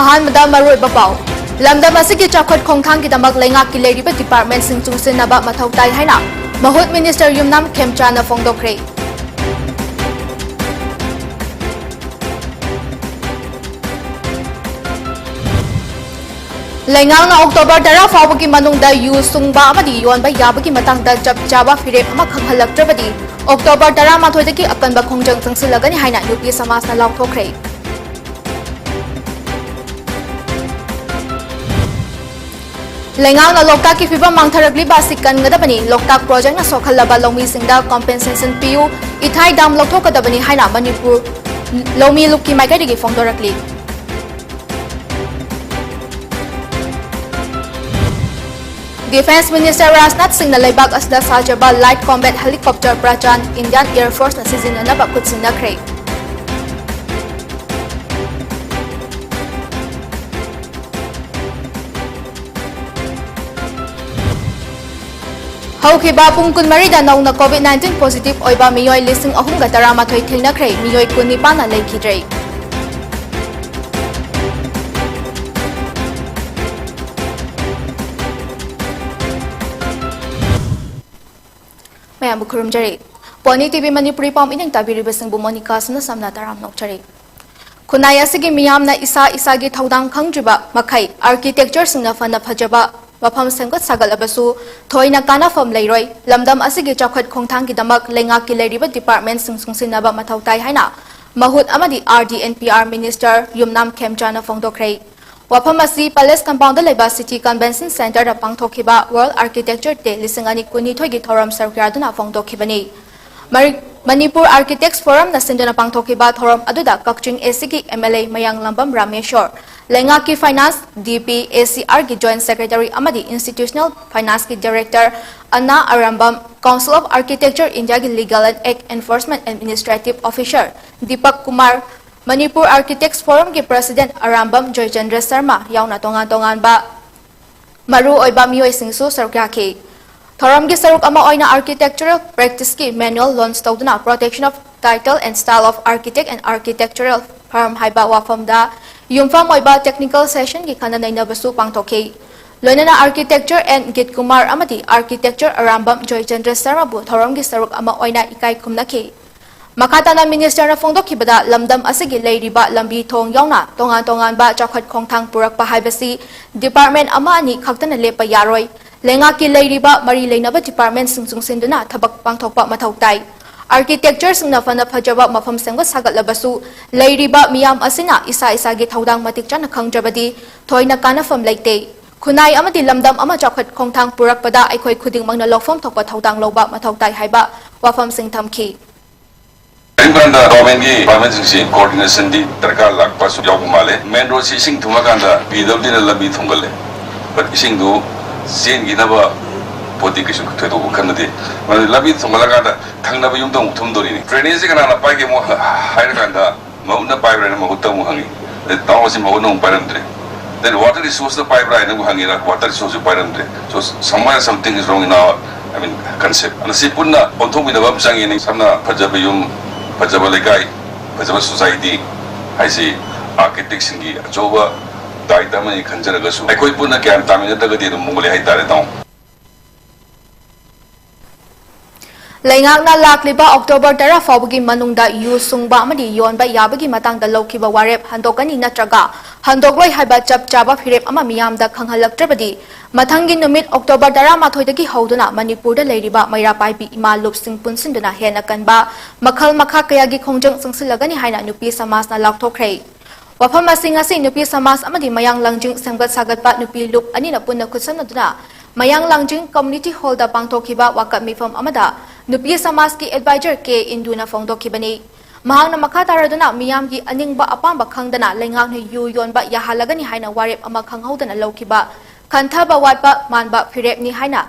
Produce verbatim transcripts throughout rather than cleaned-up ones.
ꯑꯍꯥꯟꯕꯗ ꯃꯔꯨꯑꯣꯏꯕ ꯄꯥꯎ꯫ ꯂꯝꯗꯝ ꯑꯁꯤꯒꯤ ꯆꯥꯎꯈꯠ ꯈꯣꯡꯊꯥꯡꯒꯤꯗꯃꯛ ꯂꯩꯉꯥꯛꯀꯤ ꯂꯩꯔꯤꯕ departmentꯁꯤꯡ ꯆꯨꯡꯁꯤꯟꯅꯕ ꯃꯊꯧ ꯇꯥꯏ ꯍꯥꯏꯅ ꯃꯍꯨꯠ minister ꯌꯨꯝꯅꯥꯝ ꯈꯦꯝꯆꯥꯅ ꯐꯣꯡꯗꯣꯛꯈ꯭ꯔꯦ꯫ ꯂꯩꯉꯥꯛꯅ October ꯇꯔꯥ ꯐꯥꯎꯕꯒꯤ ꯃꯅꯨꯡꯗ ꯌꯨ ꯁꯨꯡꯕ ꯑꯃꯗꯤ ꯌꯣꯟꯕ ꯌꯥꯕꯒꯤ ꯃꯇꯥꯡꯗ ꯆꯞ ꯆꯥꯕ ꯐꯤꯔꯦꯞ ꯑꯃ ꯈꯪꯍꯜꯂꯛꯇ꯭ꯔꯕꯗꯤ October ꯇꯔꯥꯃꯥꯊꯣꯏꯗꯒꯤ ꯑꯀꯟꯕ ꯈꯣꯡꯖꯪ ꯆꯪꯁꯤꯜꯂꯒꯅꯤ ꯍꯥꯏꯅ ꯅꯨꯄꯤ ꯁꯃꯥꯖꯅ ꯂꯥꯎꯊꯣꯛꯈ꯭ꯔꯦ꯫ ꯂꯩꯉꯥꯛꯅ ꯂꯣꯛꯇꯥꯛꯀꯤ ꯐꯤꯕꯝ ꯃꯥꯡꯊꯔꯛꯂꯤꯕ ꯑꯁꯤ ꯀꯟꯒꯗꯕꯅꯤ, ꯂꯣꯛꯇꯥꯛ projectꯅ ꯁꯣꯛꯍꯜꯂꯕ ꯂꯧꯃꯤꯁꯤꯡꯗ compensation ꯄꯤꯌꯨ, ꯏꯊꯥꯏ dam ꯂꯧꯊꯣꯛꯀꯗꯕꯅꯤ ꯍꯥꯏꯅ ꯃꯅꯤꯄꯨꯔ ꯂꯧꯃꯤ ꯂꯨꯞꯀꯤ ꯃꯥꯏꯀꯩꯗꯒꯤ ꯐꯣꯡꯗꯣꯔꯛꯂꯤ꯫ Defence Minister ꯔꯥꯖꯅꯥꯊ ꯁꯤꯡꯅ ꯂꯩꯕꯥꯛ ꯑꯁꯤꯗ ꯁꯥꯖꯕ Light Combat Helicopter Prachand Indian Air Forceꯅ ꯁꯤꯖꯤꯟꯅꯅꯕ ꯈꯨꯠꯁꯤꯟꯅꯈ꯭ꯔꯦ꯫ ꯍꯧꯈꯤꯕ ꯄꯨꯡ ꯀꯨꯟꯃꯔꯤꯗ ꯅꯧꯅ COVID nineteen positive ꯑꯣꯏꯕ ꯃꯤꯑꯣꯏ ꯂꯤꯁꯤꯡ ꯑꯍꯨꯝꯒ ꯇꯔꯥꯃꯥꯊꯣꯏ ꯊꯦꯡꯅꯈ꯭ꯔꯦ, ꯃꯤꯑꯣꯏ ꯀꯨꯟꯅꯤꯄꯥꯟꯅ ꯂꯩꯈꯤꯗ꯭ꯔꯦ꯫ ꯃꯌꯥꯝꯕꯨ ꯈꯨꯔꯨꯝꯖꯔꯤ꯫ Pony TV ꯃꯅꯤꯄꯨꯔꯤ ꯄꯥꯎ ꯃꯤꯠꯌꯦꯡ ꯇꯥꯕꯤꯔꯤꯕꯁꯤꯡꯕꯨ ꯃꯣꯅꯤꯀꯥ ꯁꯝꯅ ꯁꯝꯅ ꯇꯔꯥꯝꯅ ꯑꯣꯛꯆꯔꯤ꯫ ꯈꯨꯟꯅꯥꯏ ꯑꯁꯤꯒꯤ ꯃꯤꯌꯥꯝꯅ ꯏꯁꯥ ꯏꯁꯥꯒꯤ ꯊꯧꯗꯥꯡ ꯈꯪꯗ꯭ꯔꯤꯕ ꯃꯈꯩ architectureꯁꯤꯡꯅ ꯐꯅ ꯐꯖꯕ ꯃꯐꯝ ꯁꯦꯝꯒꯠ ꯁꯥꯒꯠꯂꯕꯁꯨ ꯊꯣꯏꯅ ꯀꯥꯟꯅꯐꯝ ꯂꯩꯔꯣꯏ꯫ ꯂꯝꯗꯝ ꯑꯁꯤꯒꯤ ꯆꯥꯎꯈꯠ ꯈꯣꯡꯊꯥꯡꯒꯤꯗꯃꯛ ꯂꯩꯉꯥꯛꯀꯤ ꯂꯩꯔꯤꯕ departmentꯁꯤꯡ ꯆꯨꯡꯁꯤꯟꯅꯕ ꯃꯊꯧ ꯇꯥꯏ ꯍꯥꯏꯅ ꯃꯍꯨꯠ ꯑꯃꯗꯤ RD&PR minister ꯌꯨꯝꯅꯥꯝ ꯈꯦꯝꯆꯥꯅ ꯐꯣꯡꯗꯣꯛꯈ꯭ꯔꯦ꯫ ꯋꯥꯐꯝ ꯑꯁꯤ Palace Compoundꯗ ꯂꯩꯕ City Convention Centreꯗ ꯄꯥꯡꯊꯣꯛꯈꯤꯕ World Architecture Day ꯂꯤꯁꯤꯡ ꯑꯅꯤ ꯀꯨꯟꯅꯤꯊꯣꯏꯒꯤ ꯊꯧꯔꯝ ꯁꯔꯨꯛ ꯌꯥꯗꯨꯅ ꯐꯣꯡꯗꯣꯛꯈꯤꯕꯅꯤ꯫ ꯃꯔꯤ-, ꯃꯅꯤꯄꯨꯔ Architects Forumꯅ ꯁꯤꯟꯗꯨꯅ ꯄꯥꯡꯊꯣꯛꯈꯤꯕ ꯊꯧꯔꯝ ꯑꯗꯨꯗ ꯀꯛꯆꯤꯡ ACꯒꯤ MLA ꯃꯌꯥꯡꯂꯝꯕꯝ ꯔꯥꯃꯦꯁꯣꯔ, ꯂꯩꯉꯥꯛꯀꯤ Finance, DP, ACRꯒꯤ Joint Secretary ꯑꯃꯗꯤ Institutional Financeꯀꯤ Director ꯑꯅꯥ Arambam, Council of Architecture Indiaꯒꯤ Legal and Act Enforcement Administrative Officer Deepak Kumar, Manipur Architects Forumꯒꯤ President Arambam Joychandra Sharma ꯌꯥꯎꯅ ꯇꯣꯉꯥꯟ ꯇꯣꯉꯥꯟꯕ ꯃꯔꯨ ꯑꯣꯏꯕ ꯃꯤꯑꯣꯏꯁꯤꯡꯁꯨ ꯁꯔꯨꯛ ꯌꯥꯈꯤ꯫ ꯊꯧꯔꯝꯒꯤ ꯁꯔꯨꯛ ꯑꯃ ꯑꯣꯏꯅ Architectural Practiceꯀꯤ manual launch ꯇꯧꯗꯨꯅ Protection of Title and Style of Architect and Architectural Firm ꯍꯥꯏꯕ ꯋꯥꯐꯝꯗ ꯌꯨꯝꯐꯝ ꯑꯣꯏꯕ technical sessionꯒꯤ ꯈꯟꯅ ꯅꯩꯅꯕꯁꯨ ꯄꯥꯡꯊꯣꯛꯈꯤ꯫ ꯂꯣꯏꯅꯅ Architecture N ꯒꯤꯠ ꯀꯨꯃꯥꯔ ꯑꯃꯗꯤ Architecture ꯑꯔꯥꯝꯕꯝ ꯖꯣꯏꯆꯟꯗ꯭ꯔ ꯁꯔꯃꯕꯨ ꯊꯧꯔꯝꯒꯤ ꯁꯔꯨꯛ ꯑꯃ ꯑꯣꯏꯅ ꯏꯀꯥꯏ ꯈꯨꯝꯅꯈꯤ꯫ ꯃꯈꯥ ꯇꯥꯅ ministerꯅ ꯐꯣꯡꯗꯣꯛꯈꯤꯕꯗ, ꯂꯝꯗꯝ ꯑꯁꯤꯒꯤ ꯂꯩꯔꯤꯕ ꯂꯝꯕꯤ ꯊꯣꯡ ꯌꯥꯎꯅ ꯇꯣꯉꯥꯟ ꯇꯣꯉꯥꯟꯕ ꯆꯥꯎꯈꯠ ꯈꯣꯡꯊꯥꯡ ꯄꯨꯔꯛꯄ ꯍꯥꯏꯕꯁꯤ department ꯑꯃ ꯑꯅꯤ ꯈꯛꯇꯅ ꯂꯦꯞꯄ ꯌꯥꯔꯣꯏ꯫ ꯂꯩꯉꯥꯛꯀꯤ ꯂꯩꯔꯤꯕ ꯃꯔꯤ ꯂꯩꯅꯕ departmentꯁꯤꯡ ꯆꯨꯡꯁꯤꯟꯗꯨꯅ ꯊꯕꯛ ꯄꯥꯡꯊꯣꯛꯄ ꯃꯊꯧ ꯇꯥꯏ꯫ Architectureꯁꯤꯡꯅ ꯐꯅ ꯐꯖꯕ ꯃꯐꯝ ꯁꯦꯝꯒꯠ ꯁꯥꯒꯠꯂꯕꯁꯨ, ꯂꯩꯔꯤꯕ ꯃꯤꯌꯥꯝ ꯑꯁꯤꯅ ꯏꯁꯥ ꯏꯁꯥꯒꯤ ꯊꯧꯗꯥꯡ ꯃꯇꯤꯛ ꯆꯥꯅ ꯈꯪꯗ꯭ꯔꯕꯗꯤ ꯊꯣꯏꯅ ꯀꯥꯟꯅꯐꯝ ꯂꯩꯇꯦ꯫ ꯈꯨꯟꯅꯥꯏ ꯑꯃꯗꯤ ꯂꯝꯗꯝ ꯑꯃ ꯆꯥꯎꯈꯠ ꯈꯣꯡꯊꯥꯡ ꯄꯨꯔꯛꯄꯗ ꯑꯩꯈꯣꯏ ꯈꯨꯗꯤꯡꯃꯛꯅ ꯂꯧꯐꯝ ꯊꯣꯛꯄ ꯊꯧꯗꯥꯡ ꯂꯧꯕ ꯃꯊꯧ ꯇꯥꯏ ꯍꯥꯏꯕ ꯋꯥꯐꯝꯁꯤꯡ ꯊꯝꯈꯤ꯫ ꯀꯔꯤꯒꯨꯝꯕ ꯀꯥꯟꯗ governmentꯀꯤ departmentꯁꯤꯡꯁꯤ coordinationꯗꯤ ꯗꯔꯀꯥꯔ ꯂꯥꯛꯄꯁꯨ ꯌꯥꯎꯕ ꯃꯥꯜꯂꯦ꯫ Main roadꯁꯤ ꯏꯁꯤꯡ ꯊꯨꯝꯃꯀꯥꯟꯗ PWDꯅ ꯂꯝꯕꯤ ꯊꯨꯡꯒꯜꯂꯦ, but ꯏꯁꯤꯡꯗꯨ ꯆꯦꯟꯈꯤꯅꯕ ꯄꯣꯠꯇꯤ ꯀꯩꯁꯨ ꯊꯣꯏꯗꯣꯛꯄ ꯈꯟꯅꯗꯦ꯫ ꯃꯔꯝꯗꯤ ꯂꯝꯕꯤ ꯊꯨꯡꯒꯠꯂꯀꯥꯟꯗ ꯊꯪꯅꯕ ꯌꯨꯝꯗ ꯑꯃꯨꯛ ꯊꯨꯝꯗꯣꯔꯤꯅꯤ꯫ Drainageꯁꯤ ꯀꯅꯥꯅ ꯄꯥꯏꯒꯦ ꯑꯃꯨꯛ ꯍꯥꯏꯔꯀꯥꯟꯗ, ꯃꯍꯨꯠꯅ ꯄꯥꯏꯕ꯭ꯔꯥ ꯍꯥꯏꯅ ꯃꯍꯨꯠꯇ ꯑꯃꯨꯛ ꯍꯪꯉꯤ꯫ ꯑꯗꯩ ꯇꯥꯎꯟ ꯍꯥꯎꯁꯁꯤ ꯃꯍꯨꯠꯅ ꯑꯃꯨꯛ ꯄꯥꯏꯔꯝꯗ꯭ꯔꯦ꯫ Then water resourceꯇ ꯄꯥꯏꯕ꯭ꯔꯥ ꯍꯥꯏꯅ ꯑꯃꯨꯛ ꯍꯪꯉꯤꯔ, water resourceꯁꯨ ꯄꯥꯏꯔꯝꯗ꯭ꯔꯦ꯫ So somewhere something is wrong in our, I mean, concept. ꯑꯗ ꯁꯤ ꯄꯨꯟꯅ ꯑꯣꯟꯊꯣꯛꯃꯤꯟꯅꯕ ꯑꯃ ꯆꯪꯉꯤꯅꯦ꯫ ꯁꯝꯅ ꯐꯖꯕ ꯌꯨꯝ, ꯐꯖꯕ ꯂꯩꯀꯥꯏ, ꯐꯖꯕ society ꯍꯥꯏꯁꯤ architectꯁꯤꯡꯒꯤ ꯑꯆꯧꯕ ꯗꯥꯏꯇ ꯑꯃꯅꯤ ꯈꯟꯖꯔꯒꯁꯨ, ꯑꯩꯈꯣꯏ ꯄꯨꯟꯅ ꯒ꯭ꯌꯥꯟ ꯇꯥꯃꯤꯟꯅꯗ꯭ꯔꯒꯗꯤ ꯑꯗꯨꯝ ꯃꯨꯜꯂꯦ ꯍꯥꯏꯇꯥꯔꯦ, ꯇꯥꯃꯣ꯫ ꯂꯩꯉꯥꯛꯅ ꯂꯥꯛꯂꯤꯕ October ꯇꯔꯥ ꯐꯥꯎꯕꯒꯤ ꯃꯅꯨꯡꯗ ꯌꯨ ꯁꯨꯡꯕ ꯑꯃꯗꯤ ꯌꯣꯟꯕ ꯌꯥꯕꯒꯤ ꯃꯇꯥꯡꯗ ꯂꯧꯈꯤꯕ ꯋꯥꯔꯦꯞ ꯍꯟꯗꯣꯛꯀꯅꯤ ꯅꯠꯇ꯭ꯔꯒ ꯍꯟꯗꯣꯛꯂꯣꯏ ꯍꯥꯏꯕ ꯆꯞ ꯆꯥꯕ ꯐꯤꯔꯦꯞ ꯑꯃ ꯃꯤꯌꯥꯝꯗ ꯈꯪꯍꯜꯂꯛꯇ꯭ꯔꯕꯗꯤ, ꯃꯊꯪꯒꯤ ꯅꯨꯃꯤꯠ October ꯇꯔꯥꯃꯥꯊꯣꯏꯗꯒꯤ ꯍꯧꯗꯨꯅ ꯃꯅꯤꯄꯨꯔꯗ ꯂꯩꯔꯤꯕ ꯃꯩꯔꯥ ꯄꯥꯏꯕꯤ ꯏꯃꯥ ꯂꯨꯞꯁꯤꯡ ꯄꯨꯟꯁꯤꯟꯗꯨꯅ ꯍꯦꯟꯅ ꯀꯟꯕ ꯃꯈꯜ ꯃꯈꯥ ꯀꯌꯥꯒꯤ ꯈꯣꯡꯖꯪ ꯆꯪꯁꯤꯜꯂꯒꯅꯤ ꯍꯥꯏꯅ ꯅꯨꯄꯤ ꯁꯃꯥꯖꯅ ꯂꯥꯎꯊꯣꯛꯈ꯭ꯔꯦ꯫ ꯋꯥꯐꯝ ꯑꯁꯤ ꯉꯁꯤ ꯅꯨꯄꯤ ꯁꯃꯥꯖ ꯑꯃꯗꯤ ꯃꯌꯥꯡ ꯂꯥꯡꯖꯤꯡ ꯁꯦꯝꯒꯠ ꯁꯥꯒꯠꯄ ꯅꯨꯄꯤ ꯂꯨꯞ ꯑꯅꯤꯅ ꯄꯨꯟꯅ ꯈꯨꯠꯁꯝꯅꯗꯨꯅ ꯃꯌꯥꯡ ꯂꯥꯡꯖꯤꯡ community hallꯗ ꯄꯥꯡꯊꯣꯛꯈꯤꯕ ꯋꯥꯀꯠ ꯃꯤꯐꯝ ꯑꯃꯗ ꯅꯨꯄꯤ ꯁꯃꯥꯖꯀꯤ advisor ꯀꯦ ꯏꯟꯗꯨꯅ ꯐꯣꯡꯗꯣꯛꯈꯤꯕꯅꯤ꯫ ꯃꯍꯥꯛꯅ ꯃꯈꯥ ꯇꯥꯔꯗꯨꯅ ꯃꯤꯌꯥꯝꯒꯤ ꯑꯅꯤꯡꯕ ꯑꯄꯥꯝꯕ ꯈꯪꯗꯅ ꯂꯩꯉꯥꯛꯅ ꯌꯨ ꯌꯣꯟꯕ ꯌꯥꯍꯜꯂꯒꯅꯤ ꯍꯥꯏꯅ ꯋꯥꯔꯦꯞ ꯑꯃ ꯈꯪꯍꯧꯗꯅ ꯂꯧꯈꯤꯕ ꯈꯟꯊꯕ ꯋꯥꯠꯄ ꯃꯥꯟꯕ ꯐꯤꯔꯦꯞꯅꯤ ꯍꯥꯏꯅ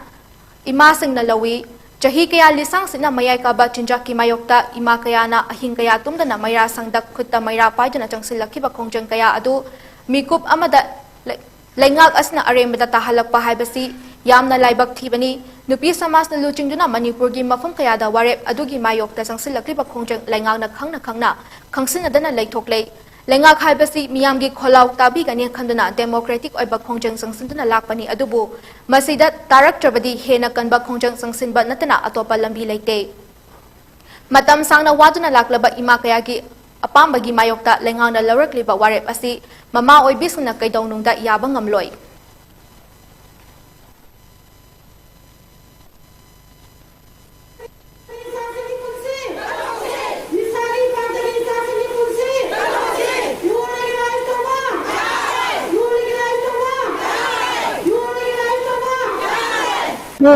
ꯏꯃꯥꯁꯤꯡꯅ ꯂꯧꯏ꯫ ꯆꯍꯤ ꯀꯌꯥ ꯂꯤꯁꯥꯡꯁꯤꯠꯅ ꯃꯌꯥꯏ ꯀꯥꯕ ꯆꯤꯟꯖꯥꯛꯀꯤ ꯃꯥꯌꯣꯛꯇ ꯏꯃꯥ ꯀꯌꯥꯅ ꯑꯍꯤꯡ ꯀꯌꯥ ꯇꯨꯝꯗꯅ ꯃꯩꯔꯥ ꯁꯪꯗ ꯈꯨꯠꯇ ꯃꯩꯔꯥ ꯄꯥꯏꯗꯨꯅ ꯆꯪꯁꯤꯜꯂꯛꯈꯤꯕ ꯈꯣꯡꯖꯪ ꯀꯌꯥ ꯑꯗꯨ ꯃꯤꯀꯨꯞ ꯑꯃꯗ ꯂꯩ-, ꯂꯩꯉꯥꯛ ꯑꯁꯤꯅ ꯑꯔꯦꯝꯕꯗ ꯇꯥꯍꯜꯂꯛꯄ ꯍꯥꯏꯕꯁꯤ ꯌꯥꯝꯅ ꯂꯥꯏꯕꯛ ꯊꯤꯕꯅꯤ꯫ ꯅꯨꯄꯤ ꯁꯃꯥꯖꯅ ꯂꯨꯆꯤꯡꯗꯨꯅ ꯃꯅꯤꯄꯨꯔꯒꯤ ꯃꯐꯝ ꯀꯌꯥꯗ ꯋꯥꯔꯦꯞ ꯑꯗꯨꯒꯤ ꯃꯥꯌꯣꯛꯇ ꯆꯪꯁꯤꯜꯂꯛꯂꯤꯕ ꯈꯣꯡꯖꯪ ꯂꯩꯉꯥꯛꯅ ꯈꯪꯅ ꯈꯪꯅ ꯈꯪꯁꯤꯟꯅꯗꯅ ꯂꯩꯊꯣꯛꯂꯦ꯫ ꯂꯩꯉꯥꯛ ꯍꯥꯏꯕꯁꯤ ꯃꯤꯌꯥꯝꯒꯤ ꯈꯣꯜꯂꯥꯎ ꯇꯥꯕꯤꯒꯅꯤ ꯈꯟꯗꯨꯅ democratic ꯑꯣꯏꯕ ꯈꯣꯡꯖꯪ ꯆꯪꯁꯤꯟꯗꯨꯅ ꯂꯥꯛꯄꯅꯤ, ꯑꯗꯨꯕꯨ ꯃꯁꯤꯗ ꯇꯥꯔꯛꯇ꯭ꯔꯕꯗꯤ ꯍꯦꯟꯅ ꯀꯟꯕ ꯈꯣꯡꯖꯪ ꯆꯪꯁꯤꯟꯕ ꯅꯠꯇꯅ ꯑꯇꯣꯞꯄ ꯂꯝꯕꯤ ꯂꯩꯇꯦ꯫ ꯃꯇꯝ ꯁꯥꯡꯅ ꯋꯥꯗꯨꯅ ꯂꯥꯛꯂꯕ ꯏꯃꯥ ꯀꯌꯥꯒꯤ ꯑꯄꯥꯝꯕꯒꯤ ꯃꯥꯌꯣꯛꯇ ꯂꯩꯉꯥꯛꯅ ꯂꯧꯔꯛꯂꯤꯕ ꯋꯥꯔꯦꯞ ꯑꯁꯤ ꯃꯃꯥ ꯑꯣꯏꯕꯤꯁꯤꯡꯅ ꯀꯩꯗꯧꯅꯨꯡꯗ ꯌꯥꯕ ꯉꯝꯂꯣꯏ꯫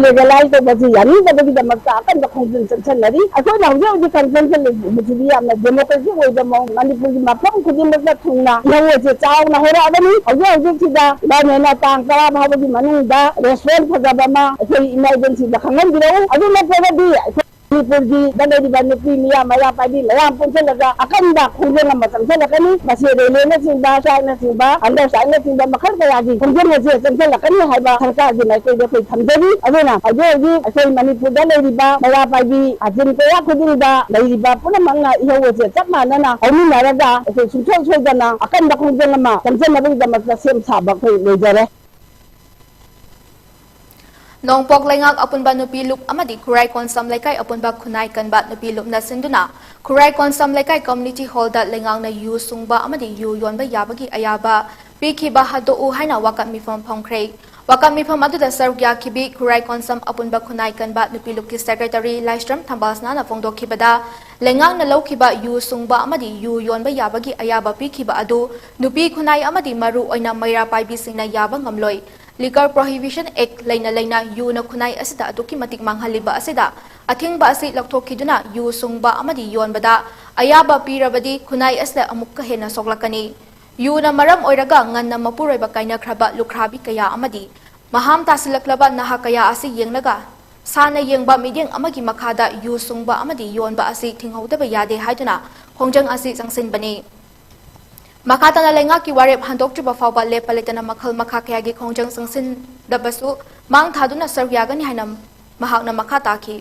Legalize ꯇꯧꯕꯁꯤ ꯌꯥꯅꯤꯡꯗꯕꯒꯤꯗꯃꯛꯇ ꯑꯀꯟꯕ ꯈꯣꯡꯖꯪ ꯆꯠꯁꯤꯟꯅꯔꯤ꯫ ꯑꯩꯈꯣꯏꯅ ꯍꯧꯖꯤꯛ ꯍꯧꯖꯤꯛ ꯀꯟꯐ꯭ꯔꯦꯟꯁ ꯆꯠꯂꯤꯕꯁꯤꯗꯤ ꯌꯥꯝꯅ democratic ꯑꯣꯏꯕ ꯃꯑꯣꯡ, ꯃꯅꯤꯄꯨꯔꯒꯤ ꯃꯐꯝ ꯈꯨꯗꯤꯡꯃꯛꯇ ꯊꯨꯡꯅ ꯏꯍꯧ ꯑꯁꯦ ꯆꯥꯎꯅ ꯍꯧꯔꯛꯑꯕꯅꯤ꯫ ꯍꯧꯖꯤꯛ ꯍꯧꯖꯤꯛꯁꯤꯗ ꯒꯚꯔꯟꯃꯦꯟꯅ ꯇꯥꯡ ꯇꯔꯥ ꯐꯥꯎꯕꯒꯤ ꯃꯅꯨꯡꯗ ꯔꯦꯁꯄꯣꯟꯁ ꯐꯖꯕ ꯑꯃ ꯑꯩꯈꯣꯏ ꯏꯃꯥ ꯏꯕꯦꯟꯁꯤꯡꯗ ꯈꯪꯍꯟꯕꯤꯔꯛꯎ꯫ ꯑꯗꯨ ꯅꯠꯇ꯭ꯔꯒꯗꯤ ꯑꯩꯈꯣꯏ ꯃꯅꯤꯄꯨꯔꯒꯤ ꯗ ꯂꯩꯔꯤꯕ ꯅꯨꯄꯤ ꯃꯤꯌꯥꯝ, ꯃꯩꯔꯥ ꯄꯥꯏꯕꯤ ꯃꯌꯥꯝ ꯄꯨꯟꯁꯤꯜꯂꯒ ꯑꯀꯟꯕ ꯈꯣꯡꯖꯪ ꯑꯃ ꯆꯪꯁꯤꯜꯂꯛꯀꯅꯤ꯫ ꯃꯁꯤ ꯔꯦꯂꯤꯅꯆꯤꯡꯕ, ꯁ꯭ꯇ꯭ꯔꯥꯏꯛꯅꯆꯤꯡꯕ, ꯍꯪꯒꯔ ꯁ꯭ꯇ꯭ꯔꯥꯏꯛꯅꯆꯤꯡꯕ ꯃꯈꯜ ꯀꯌꯥꯒꯤ ꯈꯣꯡꯖꯪ ꯑꯁꯦ ꯆꯪꯁꯤꯜꯂꯛꯀꯅꯤ ꯍꯥꯏꯕ ꯁꯔꯀꯥꯔꯒꯤ ꯃꯥꯏꯀꯩꯗ ꯑꯩꯈꯣꯏ ꯊꯝꯖꯔꯤ꯫ ꯑꯗꯨꯅ ꯍꯧꯖꯤꯛ ꯍꯧꯖꯤꯛ ꯑꯩꯈꯣꯏ ꯃꯅꯤꯄꯨꯔꯗ ꯂꯩꯔꯤꯕ ꯃꯩꯔꯥ ꯄꯥꯏꯕꯤ ꯑꯥꯖꯤꯟ ꯀꯌꯥ ꯈꯨꯗꯤꯡꯗ ꯂꯩꯔꯤꯕ ꯄꯨꯝꯅꯃꯛꯅ ꯏꯍꯧ ꯑꯁꯦ ꯆꯞ ꯃꯥꯟꯅꯅ ꯍꯧꯃꯤꯟꯅꯔꯒ ꯑꯩꯈꯣꯏ ꯁꯨꯡꯁꯣꯏ ꯁꯣꯏꯗꯅ ꯑꯀꯟꯕ ꯈꯣꯡꯖꯪ ꯑꯃ ꯆꯪꯁꯤꯟꯅꯕꯒꯤꯗꯃꯛꯇ ꯁꯦꯝ ꯁꯥꯕ ꯑꯩꯈꯣꯏ ꯂꯣꯏꯖꯔꯦ꯫ ꯅꯣꯡꯄꯣꯛ ꯂꯩꯉꯥꯛ ꯑꯄꯨꯟꯕ ꯅꯨꯄꯤ ꯂꯨꯞ ꯑꯃꯗꯤ ꯈꯨꯔꯥꯏ ꯀꯣꯟꯁꯝ ꯂꯩꯀꯥꯏ ꯑꯄꯨꯟꯕ ꯈꯨꯟꯅꯥꯏ ꯀꯟꯕ ꯅꯨꯄꯤ ꯂꯨꯞꯅ ꯁꯤꯟꯗꯨꯅ ꯈꯨꯔꯥꯏ ꯀꯣꯟꯁꯝ ꯂꯩꯀꯥꯏ community hallꯗ ꯂꯩꯉꯥꯛꯅ ꯌꯨ ꯁꯨꯡꯕ ꯑꯃꯗꯤ ꯌꯨ ꯌꯣꯟꯕ ꯌꯥꯕꯒꯤ ꯑꯌꯥꯕ ꯄꯤꯈꯤꯕ ꯍꯟꯗꯣꯛꯎ ꯍꯥꯏꯅ ꯋꯥꯀꯠ ꯃꯤꯐꯝ ꯐꯝꯈ꯭ꯔꯦ꯫ ꯋꯥꯀꯠ ꯃꯤꯐꯝ ꯑꯗꯨꯗ ꯁꯔꯨꯛ ꯌꯥꯈꯤꯕꯤ ꯈꯨꯔꯥꯏ ꯀꯣꯟꯁꯝ ꯑꯄꯨꯟꯕ ꯈꯨꯟꯅꯥꯏ ꯀꯟꯕ ꯅꯨꯄꯤ ꯂꯨꯞꯀꯤ secretary ꯂꯥꯏꯁ꯭ꯔꯝ ꯊꯝꯕꯥꯜꯁꯅꯥꯅ ꯐꯣꯡꯗꯣꯛꯈꯤꯕꯗ, ꯂꯩꯉꯥꯛꯅ ꯂꯧꯈꯤꯕ ꯌꯨ ꯁꯨꯡꯕ ꯑꯃꯗꯤ ꯌꯨ ꯌꯣꯟꯕ ꯌꯥꯕꯒꯤ ꯑꯌꯥꯕ ꯄꯤꯈꯤꯕ ꯑꯗꯨ ꯅꯨꯄꯤ ꯈꯨꯟꯅꯥꯏ ꯑꯃꯗꯤ ꯃꯔꯨ ꯑꯣꯏꯅ ꯃꯩꯔꯥ ꯄꯥꯏꯕꯤꯁꯤꯡꯅ ꯌꯥꯕ ꯉꯝꯂꯣꯏ꯫ Liquor Prohibition Act ꯂꯩꯅ ꯂꯩꯅ ꯌꯨꯅ ꯈꯨꯟꯅꯥꯏ ꯑꯁꯤꯗ ꯑꯗꯨꯛꯀꯤ ꯃꯇꯤꯛ ꯃꯥꯡꯍꯜꯂꯤꯕ ꯑꯁꯤꯗ ꯑꯊꯤꯡꯕ ꯑꯁꯤ ꯂꯧꯊꯣꯛꯈꯤꯗꯨꯅ ꯌꯨ ꯁꯨꯡꯕ ꯑꯃꯗꯤ ꯌꯣꯟꯕꯗ ꯑꯌꯥꯕ ꯄꯤꯔꯕꯗꯤ ꯈꯨꯟꯅꯥꯏ ꯑꯁꯤꯗ ꯑꯃꯨꯛꯀ ꯍꯦꯟꯅ ꯁꯣꯛꯂꯛꯀꯅꯤ꯫ ꯌꯨꯅ ꯃꯔꯝ ꯑꯣꯏꯔꯒ ꯉꯟꯅ ꯃꯄꯨꯔꯣꯏꯕ ꯀꯥꯏꯅꯈ꯭ꯔꯕ ꯂꯨꯈ꯭ꯔꯥꯕꯤ ꯀꯌꯥ ꯑꯃꯗꯤ ꯃꯍꯥꯝ ꯇꯥꯁꯤꯜꯂꯛꯂꯕ ꯅꯍꯥ ꯀꯌꯥ ꯑꯁꯤ ꯌꯦꯡꯂꯒ ꯁꯥꯟꯅ ꯌꯦꯡꯕ ꯃꯤꯠꯌꯦꯡ ꯑꯃꯒꯤ ꯃꯈꯥꯗ ꯌꯨ ꯁꯨꯡꯕ ꯑꯃꯗꯤ ꯌꯣꯟꯕ ꯑꯁꯤ ꯊꯤꯡꯍꯧꯗꯕ ꯌꯥꯗꯦ ꯍꯥꯏꯗꯨꯅ ꯈꯣꯡꯖꯪ ꯑꯁꯤ ꯆꯪꯁꯤꯟꯕꯅꯤ꯫ ꯃꯈꯥ ꯇꯥꯅ ꯂꯩꯉꯥꯛꯀꯤ ꯋꯥꯔꯦꯞ ꯍꯟꯗꯣꯛꯇ꯭ꯔꯤꯕ ꯐꯥꯎꯕ ꯂꯦꯞꯄ ꯂꯩꯇꯅ ꯃꯈꯜ ꯃꯈꯥ ꯀꯌꯥꯒꯤ ꯈꯣꯡꯖꯪ ꯆꯪꯁꯤꯟꯗꯕꯁꯨ ꯃꯥꯡ ꯊꯥꯗꯨꯅ ꯁꯔꯨꯛ ꯌꯥꯒꯅꯤ ꯍꯥꯏꯅ ꯃꯍꯥꯛꯅ ꯃꯈꯥ ꯇꯥꯈꯤ꯫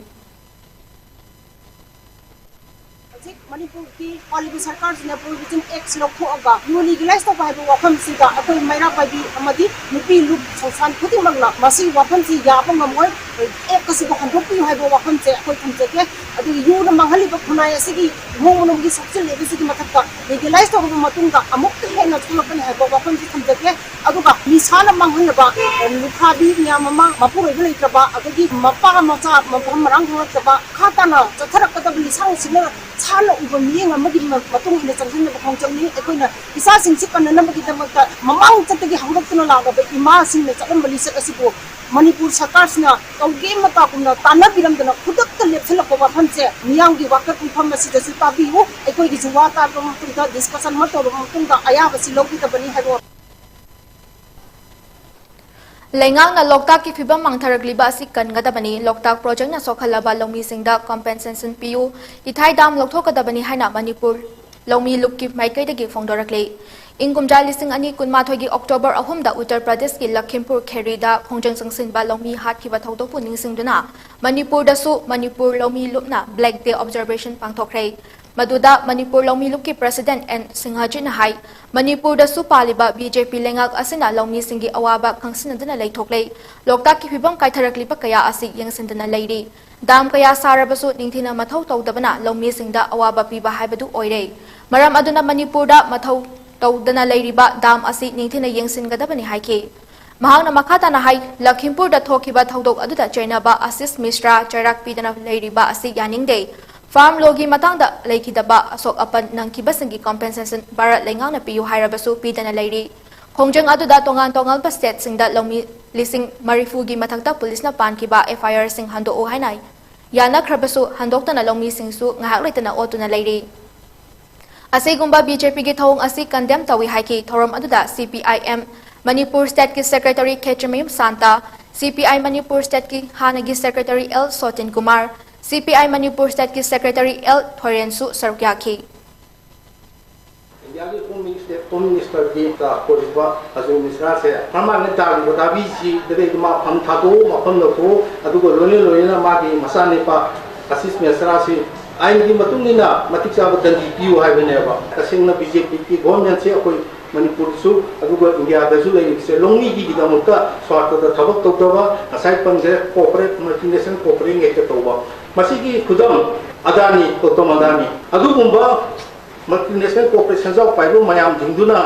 ꯍꯧꯖꯤꯛ ꯃꯅꯤꯄꯨꯔꯒꯤ ꯄꯥꯜꯂꯤꯕ ꯁꯔꯀꯥꯔꯁꯤꯅ ꯄ꯭ꯔꯣꯍꯤꯕꯤꯁꯟ ꯑꯦꯛꯁ ꯂꯧꯊꯣꯛꯑꯒ ꯌꯨ ꯂꯤꯒꯦꯂꯥꯏꯁ ꯇꯧꯕ ꯍꯥꯏꯕ ꯋꯥꯐꯝꯁꯤꯗ ꯑꯩꯈꯣꯏ ꯃꯩꯔꯥ ꯄꯥꯏꯕꯤ ꯑꯃꯗꯤ ꯅꯨꯄꯤ ꯂꯨꯞ ꯁꯪꯁꯊꯥꯟ ꯈꯨꯗꯤꯡꯃꯛꯅ ꯃꯁꯤꯒꯤ ꯋꯥꯐꯝꯁꯤ ꯌꯥꯕ ꯉꯝꯃꯣꯏ꯫ ꯑꯦꯛ ꯑꯁꯤꯕꯨ ꯍꯟꯗꯣꯛꯄꯤꯌꯨ ꯍꯥꯏꯕ ꯋꯥꯐꯝꯁꯦ ꯑꯩꯈꯣꯏ ꯊꯝꯖꯒꯦ꯫ ꯑꯗꯨꯒ ꯌꯨꯅ ꯃꯥꯡꯍꯜꯂꯤꯕ ꯈꯨꯟꯅꯥꯏ ꯑꯁꯤꯒꯤ ꯂꯨꯍꯣꯡ ꯃꯅꯨꯡꯒꯤ ꯁꯣꯛꯆꯤꯜꯂꯤꯕꯁꯤꯒꯤ ꯃꯊꯛꯇ ꯂꯤꯒꯦꯂꯥꯏꯁ ꯇꯧꯔꯕ ꯃꯇꯨꯡꯗ ꯑꯃꯨꯛꯀ ꯍꯦꯟꯅ ꯁꯣꯛꯂꯛꯀꯅꯤ ꯍꯥꯏꯕ ꯋꯥꯐꯝꯁꯤ ꯊꯝꯖꯒꯦ꯫ ꯑꯗꯨꯒ ꯅꯤꯁꯥꯅ ꯃꯥꯡꯍꯜꯂꯕ ꯂꯨꯈ꯭ꯔꯥꯕꯤ ꯃꯌꯥꯝ ꯑꯃ, ꯃꯄꯨꯔꯣꯏꯕ ꯂꯩꯇ꯭ꯔꯕ, ꯑꯗꯒꯤ ꯃꯄꯥ ꯃꯆꯥ ꯃꯐꯝ ꯃꯔꯥꯡ ꯈꯪꯂꯛꯇꯕ, ꯃꯈꯥ ꯇꯥꯅ ꯆꯠꯊꯔꯛꯀꯗꯕ ꯂꯤꯁꯥꯡꯁꯤꯡꯅ ꯁꯥꯟꯅ ꯎꯕ ꯃꯤꯠꯌꯦꯡ ꯑꯃꯒꯤ ꯃ-, ꯃꯇꯨꯡ ꯏꯟꯅ ꯆꯪꯁꯤꯟꯅꯕ ꯈꯣꯡꯖꯪꯅꯤ꯫ ꯑꯩꯈꯣꯏꯅ ꯏꯆꯥꯁꯤꯡꯁꯤ ꯀꯟꯅꯅꯕꯒꯤꯗꯃꯛꯇ ꯃꯃꯥꯡ ꯆꯠꯇꯒꯤ ꯍꯧꯔꯛꯇꯨꯅ ꯂꯥꯛꯂꯕ ꯏꯃꯥꯁꯤꯡꯅ ꯆꯠꯂꯝꯕ ꯂꯤꯆꯠ ꯑꯁꯤꯕꯨ ꯃꯅꯤꯄꯨꯔ ꯁꯔꯀꯥꯔꯁꯤꯅ ꯇꯧꯒꯦ ꯃꯇꯥꯒꯨꯝꯅ ꯇꯥꯟꯅꯕꯤꯔꯝꯗꯅ ꯈꯨꯗꯛꯇ ꯂꯦꯞꯁꯤꯜꯂꯛꯄ ꯋꯥꯐꯝꯁꯦ ꯃꯤꯌꯥꯝꯒꯤ ꯋꯥꯀꯠ ꯃꯤꯐꯝ ꯑꯁꯤꯗꯁꯨ ꯇꯥꯕꯤꯌꯨ꯫ ꯑꯩꯈꯣꯏꯒꯤꯁꯨ ꯋꯥ ꯇꯥꯔꯕ ꯃꯇꯨꯡꯗ, ꯗꯤꯁꯀꯁꯟ ꯑꯃ ꯇꯧꯔꯕ ꯃꯇꯨꯡꯗ ꯑꯌꯥꯕꯁꯤ ꯂꯧꯒꯗꯕꯅꯤ ꯍꯥꯏꯕ ꯋꯥꯐꯝ꯫ ꯂꯩꯉꯥꯛꯅ ꯂꯣꯛꯇꯥꯛꯀꯤ ꯐꯤꯕꯝ ꯃꯥꯡꯊꯔꯛꯂꯤꯕ ꯑꯁꯤ ꯀꯟꯒꯗꯕꯅꯤ꯫ ꯂꯣꯛꯇꯥꯛ ꯄ꯭ꯔꯣꯖꯦꯛꯅ ꯁꯣꯛꯍꯜꯂꯕ ꯂꯧꯃꯤꯁꯤꯡꯗ ꯀꯝꯄꯦꯟꯁꯦꯁꯟ ꯄꯤꯌꯨ꯫ ꯏꯊꯥꯏ ꯗꯥꯝ ꯂꯧꯊꯣꯛꯀꯗꯕꯅꯤ ꯍꯥꯏꯅ ꯃꯅꯤꯄꯨꯔ ꯂꯧꯃꯤ ꯂꯨꯞꯀꯤ ꯃꯥꯏꯀꯩꯗꯒꯤ ꯐꯣꯡꯗꯣꯔꯛꯂꯤ꯫ ꯏꯪ ꯀꯨꯝꯖꯥ ꯂꯤꯁꯤꯡ ꯑꯅꯤ ꯀꯨꯟꯃꯥꯊꯣꯏꯒꯤ ꯑꯣꯛꯇꯣꯕꯔ ꯑꯍꯨꯝꯗ ꯎꯠꯇꯔ ꯄ꯭ꯔꯗꯦꯁꯀꯤ ꯂꯈꯤꯝꯄꯨꯔ ꯈꯦꯔꯤꯗ ꯈꯣꯡꯖꯪ ꯆꯪꯁꯤꯟꯕ ꯂꯧꯃꯤ ꯍꯥꯠꯈꯤꯕ ꯊꯧꯗꯣꯛꯄꯨ ꯅꯤꯡꯁꯤꯡꯗꯨꯅ ꯃꯅꯤꯄꯨꯔꯗꯁꯨ ꯃꯅꯤꯄꯨꯔ ꯂꯧꯃꯤ ꯂꯨꯞꯅ ꯕ꯭ꯂꯦꯛ ꯗꯦ ꯑꯣꯕꯖꯔꯕꯦꯁꯟ ꯄꯥꯡꯊꯣꯛꯈ꯭ꯔꯦ꯫ ꯃꯗꯨꯗ ꯃꯅꯤꯄꯨꯔ ꯂꯧꯃꯤ ꯂꯨꯞꯀꯤ ꯄ꯭ꯔꯁꯤꯗꯦꯟꯠ ꯑꯦꯟ ꯁꯤꯡꯍꯖꯤꯠꯅ ꯍꯥꯏ, ꯃꯅꯤꯄꯨꯔꯗꯁꯨ ꯄꯥꯜꯂꯤꯕ ꯕꯤ ꯖꯦ ꯄꯤ ꯂꯩꯉꯥꯛ ꯑꯁꯤꯅ ꯂꯧꯃꯤꯁꯤꯡꯒꯤ ꯑꯋꯥꯕ ꯈꯪꯁꯤꯟꯅꯗꯨꯅ ꯂꯩꯊꯣꯛꯂꯦ꯫ ꯂꯣꯛꯇꯥꯛꯀꯤ ꯐꯤꯕꯝ ꯀꯥꯏꯊꯔꯛꯂꯤꯕ ꯀꯌꯥ ꯑꯁꯤ ꯌꯦꯡꯁꯤꯟꯗꯅ ꯂꯩꯔꯤ꯫ ꯗꯥꯝ ꯀꯌꯥ ꯁꯥꯔꯕꯁꯨ ꯅꯤꯡꯊꯤꯅ ꯃꯊꯧ ꯇꯧꯗꯕꯅ ꯂꯧꯃꯤꯁꯤꯡꯗ ꯑꯋꯥꯕ ꯄꯤꯕ ꯍꯥꯏꯕꯗꯨ ꯑꯣꯏꯔꯦ꯫ ꯃꯔꯝ ꯑꯗꯨꯅ ꯃꯅꯤꯄꯨꯔꯗ ꯃꯊꯧ ꯇꯧꯗꯅ ꯂꯩꯔꯤꯕ ꯗꯥꯝ ꯑꯁꯤ ꯅꯤꯡꯊꯤꯅ ꯌꯦꯡꯁꯤꯟꯒꯗꯕꯅꯤ ꯍꯥꯏꯈꯤ꯫ ꯃꯍꯥꯛꯅ ꯃꯈꯥ ꯇꯥꯅ ꯍꯥꯏ, ꯂꯈꯤꯝꯄꯨꯔꯗ ꯊꯣꯛꯈꯤꯕ ꯊꯧꯗꯣꯛ ꯑꯗꯨꯗ ꯆꯩꯅꯕ ꯑꯁꯤꯁ ꯃꯤꯁ꯭ꯔꯥ ꯆꯩꯔꯥꯛ ꯄꯤꯗꯅ ꯂꯩꯔꯤꯕ ꯑꯁꯤ ꯌꯥꯅꯤꯡꯗꯦ꯫ ꯐꯥꯔꯝ ꯂꯣꯒꯤ ꯃꯇꯥꯡꯗ ꯂꯩꯈꯤꯗꯕ ꯑꯁꯣꯛ ꯑꯄꯟ ꯅꯪꯈꯤꯕꯁꯤꯡꯒꯤ ꯀꯝꯄꯦꯟꯁꯦꯁꯟ ꯚꯥꯔꯠ ꯂꯩꯉꯥꯛꯅ ꯄꯤꯌꯨ ꯍꯥꯏꯔꯕꯁꯨ ꯄꯤꯗꯅ ꯂꯩꯔꯤ꯫ ꯈꯣꯡꯖꯪ ꯑꯗꯨꯗ ꯇꯣꯉꯥꯟ ꯇꯣꯉꯥꯟꯕ ꯁ꯭ꯇꯦꯠꯁꯤꯡꯗ ꯂꯧꯃꯤ ꯂꯤꯁꯤꯡ ꯃꯔꯤꯐꯨꯒꯤ ꯃꯊꯛꯇ ꯄꯨꯂꯤꯁꯅ ꯄꯥꯟꯈꯤꯕ ꯑꯦꯐ ꯑꯥꯏ ꯑꯥꯔꯁꯤꯡ ꯍꯟꯗꯣꯛꯎ ꯍꯥꯏꯅ ꯌꯥꯅꯈ꯭ꯔꯕꯁꯨ ꯍꯟꯗꯣꯛꯇꯅ ꯂꯧꯃꯤꯁꯤꯡꯁꯨ ꯉꯥꯏꯍꯥꯛ ꯂꯩꯇꯅ ꯑꯣꯠꯇꯨꯅ ꯂꯩꯔꯤ꯫ ꯑꯁꯤꯒꯨꯝꯕ ꯕꯤ ꯖꯦ ꯄꯤꯒꯤ ꯊꯧꯑꯣꯡ ꯑꯁꯤ ꯀꯟꯗꯦꯝ ꯇꯧꯏ ꯍꯥꯏꯈꯤ꯫ ꯊꯧꯔꯝ ꯑꯗꯨꯗ ꯁꯤ ꯄꯤ ꯑꯥꯏ ꯑꯦꯝ ꯃꯅꯤꯄꯨꯔ ꯁ꯭ꯇꯦꯠꯀꯤ ꯁꯦꯀ꯭ꯔꯦꯇꯔꯤ ꯈꯦꯇ꯭ꯔꯤꯃꯌꯨꯝ ꯁꯥꯟꯇ, ꯁꯤ ꯄꯤ ꯑꯥꯏ ꯃꯅꯤꯄꯨꯔ ꯁ꯭ꯇꯦꯠꯀꯤ ꯍꯥꯟꯅꯒꯤ ꯁꯦꯀ꯭ꯔꯦꯇꯔꯤ ꯑꯦꯜ ꯁꯣꯇꯤꯟ ꯀꯨꯃꯥꯔ, ꯁꯤ ꯄꯤ ꯑꯥꯏ ꯃꯅꯤꯄꯨꯔ ꯁ꯭ꯇꯦꯠꯀꯤ ꯁꯦꯀ꯭ꯔꯦꯇꯔꯤ ꯑꯦꯜ ꯊꯣꯏꯔꯦꯟꯁꯨ ꯁꯔꯨꯛ ꯌꯥꯈꯤ꯫ ꯏꯟꯗꯤꯌꯥꯒꯤ ꯍꯣꯝ ꯃꯤꯅꯤꯁꯇꯔ, ꯍꯣꯝ ꯃꯤꯅꯤꯁꯇꯔꯒꯤ, ꯑ, ꯑꯣꯏꯔꯤꯕ ꯑꯖꯣꯏ ꯃꯤꯁ꯭ꯔꯥꯁꯦ ꯄ꯭ꯔꯃꯥꯟꯅ ꯇꯥꯔꯤꯕ ꯗꯥꯕꯤꯁꯤꯗ ꯀꯩꯗ ꯃꯥ ꯐꯝ ꯊꯥꯗꯣꯛꯎ, ꯃꯐꯝ ꯂꯧꯊꯣꯛꯎ, ꯑꯗꯨꯒ ꯂꯣꯏꯅ ꯂꯣꯏꯅꯅ ꯃꯥꯒꯤ ꯃꯆꯥꯅꯨꯄꯥ ꯑꯁꯤꯁ ꯃꯤꯁ꯭ꯔꯥꯁꯤ, ꯑꯥꯏꯟꯒꯤ ꯃꯇꯨꯡ ꯏꯟꯅ ꯃꯇꯤꯛ ꯆꯥꯕ ꯗꯟꯗꯤ ꯄꯤꯌꯨ ꯍꯥꯏꯕꯅꯦꯕ꯫ ꯇꯁꯦꯡꯅ ꯕꯤ ꯖꯦ ꯄꯤꯒꯤ ꯒꯣꯔꯃꯦꯟꯁꯦ ꯑꯩꯈꯣꯏ ꯃꯅꯤꯄꯨꯔꯗꯁꯨ ꯑꯗꯨꯒ ꯏꯟꯗꯤꯌꯥꯗꯁꯨ ꯂꯩꯔꯤꯕꯁꯦ ꯂꯧꯃꯤꯒꯤꯗꯃꯛꯇ ꯁ꯭ꯋꯥꯔꯊꯗ ꯊꯕꯛ ꯇꯧꯗꯕ, ꯉꯁꯥꯏ ꯄꯟꯈ꯭ꯔꯦ, ꯀꯣꯔꯄꯣꯔꯦꯠ, ꯃꯜꯇꯤꯅꯦꯁꯅꯦꯜ ꯀꯣꯔꯄꯣꯔꯦꯠ ꯍꯦꯛꯇ ꯇꯧꯕ꯫ ꯃꯁꯤꯒꯤ ꯈꯨꯗꯝ ꯑꯗꯥꯅꯤ, ꯒꯧꯇꯝ ꯑꯗꯥꯅꯤ꯫ ꯑꯗꯨꯒꯨꯝꯕ ꯃꯜꯇꯤꯅꯦꯁꯅꯦꯜ ꯀꯣꯔꯄꯣꯔꯦꯠ ꯁꯦꯟꯖꯥꯎ ꯄꯥꯏꯕ ꯃꯌꯥꯝꯁꯤꯡꯗꯨꯅ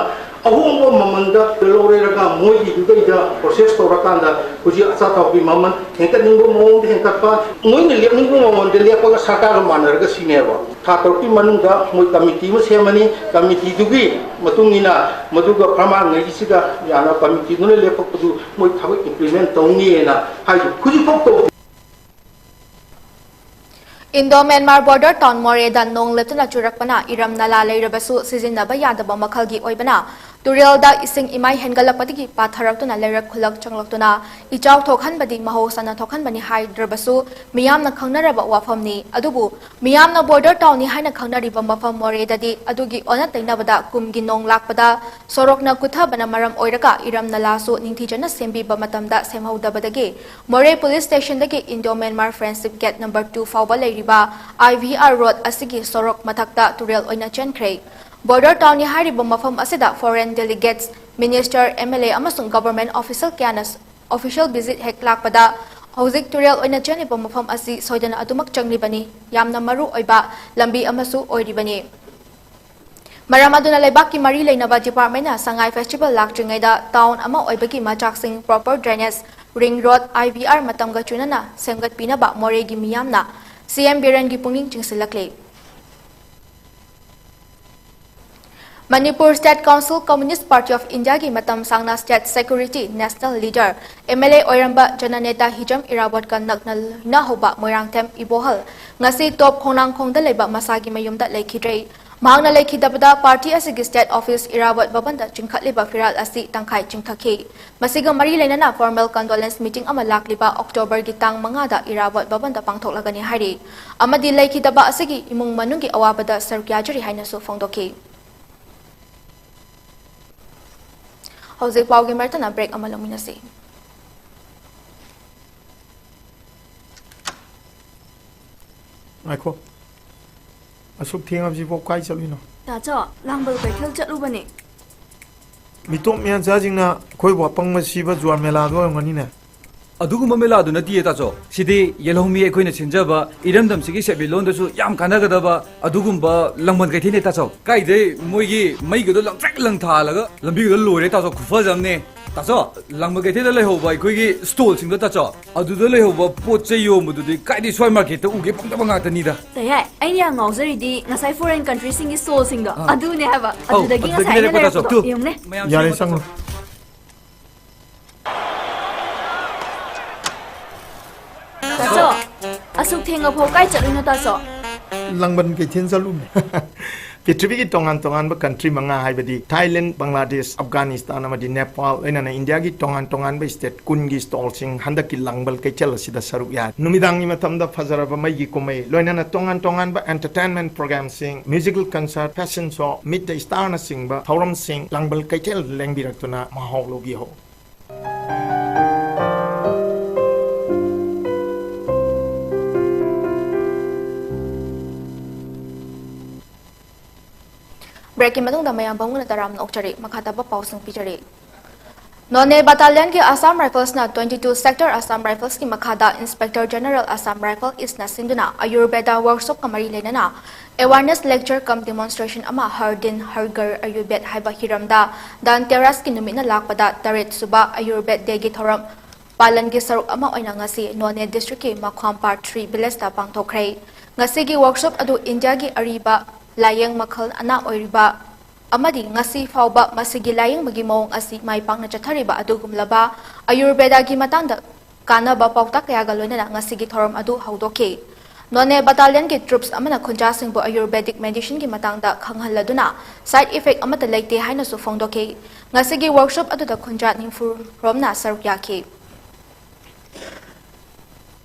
ꯑꯍꯣꯡꯕ ꯃꯃꯜꯗ ꯂꯧꯔꯦꯔꯒ ꯃꯣꯏꯒꯤꯗꯨꯗꯩꯗ ꯄ꯭ꯔꯣꯁꯦꯁ ꯇꯧꯔꯀꯥꯟꯗ ꯍꯧꯖꯤꯛ ꯑꯆꯥꯊꯥꯎꯒꯤ ꯃꯃꯜ ꯍꯦꯟꯒꯠꯅꯤꯡꯕ ꯃꯑꯣꯡꯗ ꯍꯦꯟꯒꯠꯄ, ꯃꯣꯏꯅ ꯂꯦꯞꯅꯤꯡꯕ ꯃꯃꯜꯗ ꯂꯦꯞꯄꯒ ꯁꯔꯀꯥꯔꯒ ꯃꯥꯟꯅꯔꯒ ꯁꯤꯅꯦꯕ꯫ ꯊꯥ ꯇꯔꯨꯛꯀꯤ ꯃꯅꯨꯡꯗ ꯃꯣꯏ ꯀꯃꯤꯇꯤ ꯑꯃ ꯁꯦꯝꯃꯅꯤ, ꯀꯃꯤꯇꯤꯗꯨꯒꯤ ꯃꯇꯨꯡ ꯏꯟꯅ ꯃꯗꯨꯒ ꯐꯥꯔꯃꯔꯉꯩꯒꯤꯁꯤꯒ ꯌꯥꯅ ꯀꯃꯤꯇꯤꯗꯨꯅ ꯂꯦꯞꯄꯛꯄꯗꯨ ꯃꯣꯏ ꯊꯕꯛ ꯏꯝꯄ꯭ꯂꯤꯃꯦꯟ ꯇꯧꯅꯤꯅ ꯍꯥꯏꯗꯨ ꯍꯧꯖꯤꯛꯐꯥꯎ ꯇꯧꯗꯦ꯫ ꯏꯟꯗꯣ ꯃ꯭ꯌꯥꯟꯃꯥꯔ ꯕꯣꯔꯗꯔ ꯇꯥꯎꯟ ꯃꯣꯔꯦꯗ ꯅꯣꯡ ꯂꯦꯞꯇꯅ ꯆꯨꯔꯛꯄꯅ ꯏꯔꯝ ꯅꯂꯥ ꯂꯩꯔꯕꯁꯨ ꯁꯤꯖꯤꯟꯅꯕ ꯌꯥꯗꯕ ꯃꯈꯜꯒꯤ ꯑꯣꯏꯕꯅ ꯇꯨꯔꯦꯜꯗ ꯏꯁꯤꯡ ꯏꯃꯥꯏ ꯍꯦꯟꯒꯠꯂꯛꯄꯗꯒꯤ ꯄꯥꯊꯔꯛꯇꯨꯅ ꯂꯩꯔꯛ ꯈꯨꯜꯂꯛ ꯆꯪꯂꯛꯇꯨꯅ ꯏꯆꯥꯎ ꯊꯣꯛꯍꯟꯕꯗꯤ ꯃꯍꯧꯁꯥꯅ ꯊꯣꯛꯍꯟꯕꯅꯤ ꯍꯥꯏꯗ꯭ꯔꯕꯁꯨ ꯃꯤꯌꯥꯝꯅ ꯈꯪꯅꯔꯕ ꯋꯥꯐꯝꯅꯤ꯫ ꯑꯗꯨꯕꯨ ꯃꯤꯌꯥꯝꯅ ꯕꯣꯔꯗꯔ ꯇꯥꯎꯟꯅꯤ ꯍꯥꯏꯅ ꯈꯪꯅꯔꯤꯕ ꯃꯐꯝ ꯃꯣꯔꯦꯗꯗꯤ ꯑꯗꯨꯒꯤ ꯑꯣꯟꯅ ꯇꯩꯅꯕꯗ ꯀꯨꯝꯒꯤ ꯅꯣꯡ ꯂꯥꯛꯄꯗ ꯁꯣꯔꯣꯛꯅ ꯀꯨꯠꯊꯕꯅ ꯃꯔꯝ ꯑꯣꯏꯔꯒ ꯏꯔꯝ ꯅꯂꯥꯁꯨ ꯅꯤꯡꯊꯤꯖꯅ ꯁꯦꯝꯕꯤꯕ ꯃꯇꯝꯗ ꯁꯦꯝꯍꯧꯗꯕꯗꯒꯤ ꯃꯣꯔꯦ ꯄꯨꯂꯤꯁ ꯁ꯭ꯇꯦꯁꯟꯗꯒꯤ Indo Myanmar friendship gate number two ꯐꯥꯎꯕ ꯂꯩꯔꯤꯕ ꯑꯥꯏ ꯚꯤ ꯑꯥꯔ ꯔꯣꯗ ꯑꯁꯤꯒꯤ ꯁꯣꯔꯣꯛ ꯃꯊꯛꯇ ꯇꯨꯔꯦꯜ ꯑꯣꯏꯅ ꯆꯦꯟꯈ꯭ꯔꯦ꯫ ꯕꯣꯔꯗꯔ ꯇꯥꯎꯟꯅꯤ ꯍꯥꯏꯔꯤꯕ ꯃꯐꯝ ꯑꯁꯤꯗ foreign delegates, minister, M L A ꯑꯃꯁꯨꯡ ꯒꯚꯔꯟꯃꯦꯟꯠ ꯑꯣꯐꯤꯁꯤꯌꯦꯜ ꯀꯌꯥꯅ ꯑꯣꯐꯤꯁꯤꯌꯦꯜ ꯚꯤꯖꯤꯠ ꯍꯦꯛ ꯂꯥꯛꯄꯗ ꯍꯧꯖꯤꯛ ꯇꯨꯔꯦꯜ ꯑꯣꯏꯅ ꯆꯦꯜꯂꯤꯕ ꯃꯐꯝ ꯑꯁꯤ ꯁꯣꯏꯗꯅ ꯑꯗꯨꯃꯛ ꯆꯪꯂꯤꯕꯅꯤ꯫ ꯌꯥꯝꯅ ꯃꯔꯨ ꯑꯣꯏꯕ ꯂꯝꯕꯤ ꯑꯃꯁꯨ ꯑꯣꯏꯔꯤꯕꯅꯤ꯫ ꯃꯔꯝ ꯑꯗꯨꯅ ꯂꯩꯕꯥꯛꯀꯤ ꯃꯔꯤ ꯂꯩꯅꯕ ꯗꯤꯄꯥꯔꯠꯃꯦꯟꯠꯅ ꯁꯉꯥꯏ ꯐꯦꯁꯇꯤꯚꯦꯜ ꯂꯥꯛꯇ꯭ꯔꯤꯉꯩꯗ ꯇꯥꯎꯟ ꯑꯃ ꯑꯣꯏꯕꯒꯤ ꯃꯆꯥꯛꯁꯤꯡ, proper drainage, ring road, I V R ꯃꯇꯝꯒ ꯆꯨꯅꯅ ꯁꯦꯝꯒꯠꯄꯤꯅꯕ ꯃꯣꯔꯦꯒꯤ ꯃꯤꯌꯥꯝꯅ ꯁꯤ ꯑꯦꯝ ꯕꯤꯔꯦꯟꯒꯤ ꯄꯨꯛꯅꯤꯡ ꯆꯤꯡꯁꯤꯜꯂꯛꯂꯤ꯫ Manipur state council communist party of ꯏꯟꯗꯤꯌꯥꯒꯤ ꯃꯇꯝ ꯁꯥꯡꯅ state security, national leader, M L A ꯑꯣꯏꯔꯝꯕ ꯖꯅꯅꯦꯇꯥ ꯍꯤꯖꯝ ꯏꯔꯥꯕꯣꯠꯀ ꯅꯛꯅ ꯂꯣꯏꯅꯍꯧꯕ ꯃꯣꯏꯔꯥꯡꯊꯦꯝ ꯏꯕꯣꯍꯜ ꯉꯁꯤ ꯇꯣꯞ ꯈꯣꯡꯅꯥꯡꯈꯣꯡꯗ ꯂꯩꯕ ꯃꯁꯥꯒꯤ ꯃꯌꯨꯝꯗ ꯂꯩꯈꯤꯗ꯭ꯔꯦ꯫ ꯃꯍꯥꯛꯅ ꯂꯩꯈꯤꯗꯕꯗ ꯄꯥꯔꯇꯤ ꯑꯁꯤꯒꯤ ꯁ꯭ꯇꯦꯠ ꯑꯣꯐꯤꯁ ꯏꯔꯥꯕꯣꯠ ꯚꯕꯟꯗ ꯆꯤꯡꯈꯠꯂꯤꯕ ꯐꯤꯔꯥꯜ ꯑꯁꯤ ꯇꯪꯈꯥꯏ ꯆꯤꯡꯊꯈꯤ꯫ ꯃꯁꯤꯒ ꯃꯔꯤ ꯂꯩꯅꯅ ꯐꯣꯔꯃꯦꯜ ꯀꯟꯗꯣꯂꯦꯟꯁ ꯃꯤꯇꯤꯡ ꯑꯃ ꯂꯥꯛꯂꯤꯕ ꯑꯣꯛꯇꯣꯕꯔꯒꯤ ꯇꯥꯡ ꯃꯉꯥꯗ ꯏꯔꯥꯕꯣꯠ ꯚꯕꯟꯗ ꯄꯥꯡꯊꯣꯛꯂꯒꯅꯤ ꯍꯥꯏꯔꯤ꯫ ꯑꯃꯗꯤ ꯂꯩꯈꯤꯗꯕ ꯑꯁꯤꯒꯤ ꯏꯃꯨꯡ ꯃꯅꯨꯡꯒꯤ ꯑꯋꯥꯕꯗ ꯁꯔꯨꯛ ꯌꯥꯖꯔꯤ ꯍꯥꯏꯅꯁꯨ ꯐꯣꯡꯗꯣꯛꯈꯤ꯫ ꯍꯧꯖꯤꯛ ꯄꯥꯎꯒꯤ ꯃꯔꯛꯇꯅ ꯕ꯭ꯔꯦꯛ ꯑꯃ ꯂꯧꯃꯤꯟꯅꯁꯤ꯫ ꯉꯥꯏꯈꯣ꯫ ꯑꯁꯨꯛ ꯊꯦꯡꯉꯕꯁꯤꯕꯨ ꯀꯥꯏ ꯆꯠꯂꯨꯏꯅꯣ? ꯇꯥꯆꯧ, ꯂꯥꯡꯕꯜ ꯀꯩꯊꯦꯜ ꯆꯠꯂꯨꯕꯅꯦ꯫ ꯃꯤꯇꯣꯞ ꯃꯤꯌꯥꯟꯆꯥꯁꯤꯡꯅ ꯑꯩꯈꯣꯏꯕꯨ ꯑꯄꯪꯕ ꯁꯤꯕ ꯖꯨꯋꯥꯔ ꯃꯦꯂꯥꯗꯣ ꯑꯣꯏꯔꯝꯒꯅꯤꯅꯦ꯫ ꯑꯗꯨꯒꯨꯝꯕ ꯃꯦꯂꯥꯗꯨ ꯅꯠꯇꯤꯌꯦ ꯇꯥꯆꯧ꯫ ꯁꯤꯗꯤ ꯌꯦꯜꯍꯧꯃꯤ ꯑꯩꯈꯣꯏꯅ ꯁꯤꯟꯖꯕ ꯏꯔꯝꯗꯝꯁꯤꯒꯤ ꯁꯦꯟꯃꯤꯠꯂꯣꯟꯗꯁꯨ ꯌꯥꯝ ꯀꯥꯟꯅꯒꯗꯕ ꯑꯗꯨꯒꯨꯝꯕ ꯂꯥꯡꯕꯟ ꯀꯩꯊꯦꯜꯅꯦ ꯇꯥꯆꯧ꯫ ꯀꯥꯏꯗꯩ ꯃꯣꯏꯒꯤ ꯃꯩꯒꯗꯣ ꯂꯪꯇ꯭ꯔꯤꯛ ꯂꯪ ꯊꯥꯜꯂꯒ ꯂꯝꯕꯤꯒꯗꯣ ꯂꯣꯏꯔꯦ ꯇꯥꯆꯧ, ꯈꯨꯐꯖ ꯑꯃꯅꯦ꯫ ꯇꯥꯆꯧ, ꯂꯥꯡꯕꯟ ꯀꯩꯊꯦꯜꯗ ꯂꯩꯍꯧꯕ ꯑꯩꯈꯣꯏꯒꯤ ꯁ꯭ꯇꯣꯜꯁꯤꯡꯗꯣ ꯇꯥꯆꯧ, ꯑꯗꯨꯗ ꯂꯩꯍꯧꯕ ꯄꯣꯠ ꯆꯩ ꯌꯣꯟꯕꯗꯨꯗꯤ ꯀꯥꯏꯗꯩ ꯁ꯭ꯋꯥꯏ ꯃꯥꯔꯀꯦꯠꯇ ꯎꯒꯦ ꯐꯪꯗꯕ ꯉꯥꯛꯇꯅꯤꯗ꯫ ꯇꯌꯥꯏ, ꯑꯩꯅ ꯌꯥꯝ ꯉꯥꯎꯖꯔꯤꯗꯤ ꯉꯁꯥꯏ ꯐꯣꯔꯦꯟ ꯀꯟꯇ꯭ꯔꯤꯁꯤꯡꯒꯤ ꯁ꯭ꯇꯣꯜꯁꯤꯡꯗꯣ ꯑꯥ꯫ ꯑꯗꯨꯅꯦ ꯍꯥꯏꯕ꯫ ꯑꯧ, ꯑꯗꯨꯗꯒꯤ ꯉꯁꯥꯏ ꯑꯗꯨꯗꯒꯤꯅꯦ ꯑꯩꯅ ꯂꯩꯔꯛꯄ ꯇꯥꯆꯧ꯫ ꯂꯩꯔꯛꯄꯗꯣ ꯌꯦꯡꯉꯨꯅꯦ꯫ ꯃꯌꯥꯝ ꯌꯥꯔꯦ, ꯁꯤꯡꯉꯣ ꯆꯪꯉꯣ꯫ ꯇꯥꯆꯧ꯫ ꯇꯥꯆꯧ, ꯑꯁꯨꯛ ꯊꯦꯡꯉꯐꯥꯎ ꯀꯥꯏ ꯆꯠꯂꯨꯏꯅꯣ ꯇꯥꯆꯧ? ꯂꯥꯡꯕꯟ ꯀꯩꯊꯦꯜ ꯆꯠꯂꯨꯕꯅꯦ꯫ ꯄ꯭ꯔꯤꯊꯤꯕꯤꯒꯤ ꯇꯣꯉꯥꯟ ꯇꯣꯉꯥꯟꯕ ꯀꯟꯇ꯭ꯔꯤ ꯃꯉꯥ, ꯍꯥꯏꯕꯗꯤ ꯊꯥꯏꯂꯦꯟ, ꯕꯪꯒ꯭ꯂꯥꯗꯦꯁ, ꯑꯐꯒꯥꯅꯤꯁꯇꯥꯟ ꯑꯃꯗꯤ ꯅꯦꯄꯥꯜ, ꯂꯣꯏꯅꯅ ꯏꯟꯗꯤꯌꯥꯒꯤ ꯇꯣꯉꯥꯟ ꯇꯣꯉꯥꯟꯕ ꯁ꯭ꯇꯦꯠ ꯀꯨꯟꯒꯤ ꯁ꯭ꯇꯣꯜꯁꯤꯡ ꯍꯟꯗꯛꯀꯤ ꯂꯥꯡꯕꯟ ꯀꯩꯊꯦꯜ ꯑꯁꯤꯗ ꯁꯔꯨꯛ ꯌꯥꯏ꯫ ꯅꯨꯃꯤꯗꯥꯡꯒꯤ ꯃꯇꯝꯗ ꯐꯖꯔꯕ ꯃꯩꯒꯤ ꯀꯨꯝꯍꯩ, ꯂꯣꯏꯅꯅ ꯇꯣꯉꯥꯟ ꯇꯣꯉꯥꯟꯕ ꯑꯦꯟꯇꯔꯇꯦꯟꯃꯦꯟ ꯄ꯭ꯔꯣꯒ꯭ꯔꯥꯝꯁꯤꯡ, musical concert, fashion show, Meet the Starꯅꯆꯤꯡꯕ ꯊꯧꯔꯝꯁꯤꯡ ꯂꯥꯡꯕꯟ ꯀꯩꯊꯦꯜ ꯂꯦꯡꯕꯤꯔꯛꯇꯨꯅ ꯃꯍꯥꯎ ꯂꯧꯕꯤꯍꯧ꯫ ꯕ꯭ꯔꯦꯛꯀꯤ ꯃꯇꯨꯡꯗ ꯃꯌꯥꯝ ꯄꯥꯎꯃꯤꯅ ꯇꯔꯥꯝꯅ ꯑꯣꯛꯆꯔꯤ꯫ ꯃꯈꯥ ꯇꯥꯕ ꯄꯥꯎꯁꯤꯡ ꯄꯤꯖꯔꯤ꯫ ꯅꯣꯅꯦ ꯕꯠꯇꯥꯂꯤꯌꯟꯒꯤ Assam ꯔꯥꯏꯐꯜꯁꯅ twenty two Sector Assam Riflesꯀꯤ ꯃꯈꯥꯗ Inspector General Assam Rifle Eastꯅ ꯁꯤꯟꯗꯨꯅ ꯑꯌꯨꯔꯕꯦꯗ ꯋꯥꯔꯛꯁꯣꯞꯀ ꯃꯔꯤ ꯂꯩꯅꯅ awareness lecture cum demonstration ꯑꯃ ꯍꯔ ꯗꯤꯟ ꯍꯔ ꯘꯔ ꯑꯌꯨꯔꯕꯦꯗ ꯍꯥꯏꯕ ꯍꯤꯔꯝꯗ ꯙꯟꯇꯦꯔꯁꯀꯤ ꯅꯨꯃꯤꯠꯅ ꯂꯥꯛꯄꯗ ꯇꯔꯦꯠ ꯁꯨꯕ ꯑꯌꯨꯔꯕꯦꯗ ꯗꯦꯒꯤ ꯊꯧꯔꯝ ꯄꯥꯂꯟꯒꯤ ꯁꯔꯨꯛ ꯑꯃ ꯑꯣꯏꯅ ꯉꯁꯤ ꯅꯣꯅꯦ ꯗꯤꯁꯇ꯭ꯔꯤꯛꯀꯤ ꯃꯈ꯭ꯋꯥꯝ Part three Villageꯇ ꯄꯥꯡꯊꯣꯛꯈ꯭ꯔꯦ꯫ ꯉꯁꯤꯒꯤ ꯋꯥꯔꯛꯁꯣꯞ ꯑꯗꯨ ꯏꯟꯗꯤꯌꯥꯒꯤ ꯑꯔꯤꯕ ꯂꯥꯏꯌꯦꯡ ꯃꯈꯜ ꯑꯅꯥ ꯑꯣꯏꯔꯤꯕ ꯑꯃꯗꯤ ꯉꯁꯤ ꯐꯥꯎꯕ ꯃꯁꯤꯒꯤ ꯂꯥꯏꯌꯦꯡꯕꯒꯤ ꯃꯑꯣꯡ ꯑꯁꯤ ꯃꯥꯏ ꯄꯥꯛꯅ ꯆꯠꯊꯔꯤꯕ ꯑꯗꯨꯒꯨꯝꯂꯕ ꯑꯌꯨꯔꯕꯦꯗꯥꯒꯤ ꯃꯇꯥꯡꯗ ꯀꯥꯟꯅꯕ ꯄꯥꯎꯇꯥꯛ ꯀꯌꯥꯒ ꯂꯣꯏꯅꯅ ꯉꯁꯤꯒꯤ ꯊꯧꯔꯝ ꯑꯗꯨ ꯍꯧꯗꯣꯛꯈꯤ꯫ ꯅꯣꯅꯦ ꯕꯠꯇꯥꯂꯤꯌꯟꯒꯤ troops ꯑꯃꯅ ꯈꯨꯟꯖꯥꯁꯤꯡꯕꯨ ꯑꯌꯨꯔꯕꯦꯗꯤꯛ ꯃꯦꯗꯤꯁꯤꯟꯒꯤ ꯃꯇꯥꯡꯗ ꯈꯪꯍꯜꯂꯗꯨꯅ side effect ꯑꯃꯠꯇ ꯂꯩꯇꯦ ꯍꯥꯏꯅꯁꯨ ꯐꯣꯡꯗꯣꯛꯈꯤ꯫ ꯉꯁꯤꯒꯤ ꯋꯥꯔꯛꯁꯣꯞ ꯑꯗꯨꯗ ꯈꯨꯟꯖꯥ ꯅꯤꯐꯨ ꯔꯣꯝꯅ ꯁꯔꯨꯛ ꯌꯥꯈꯤ꯫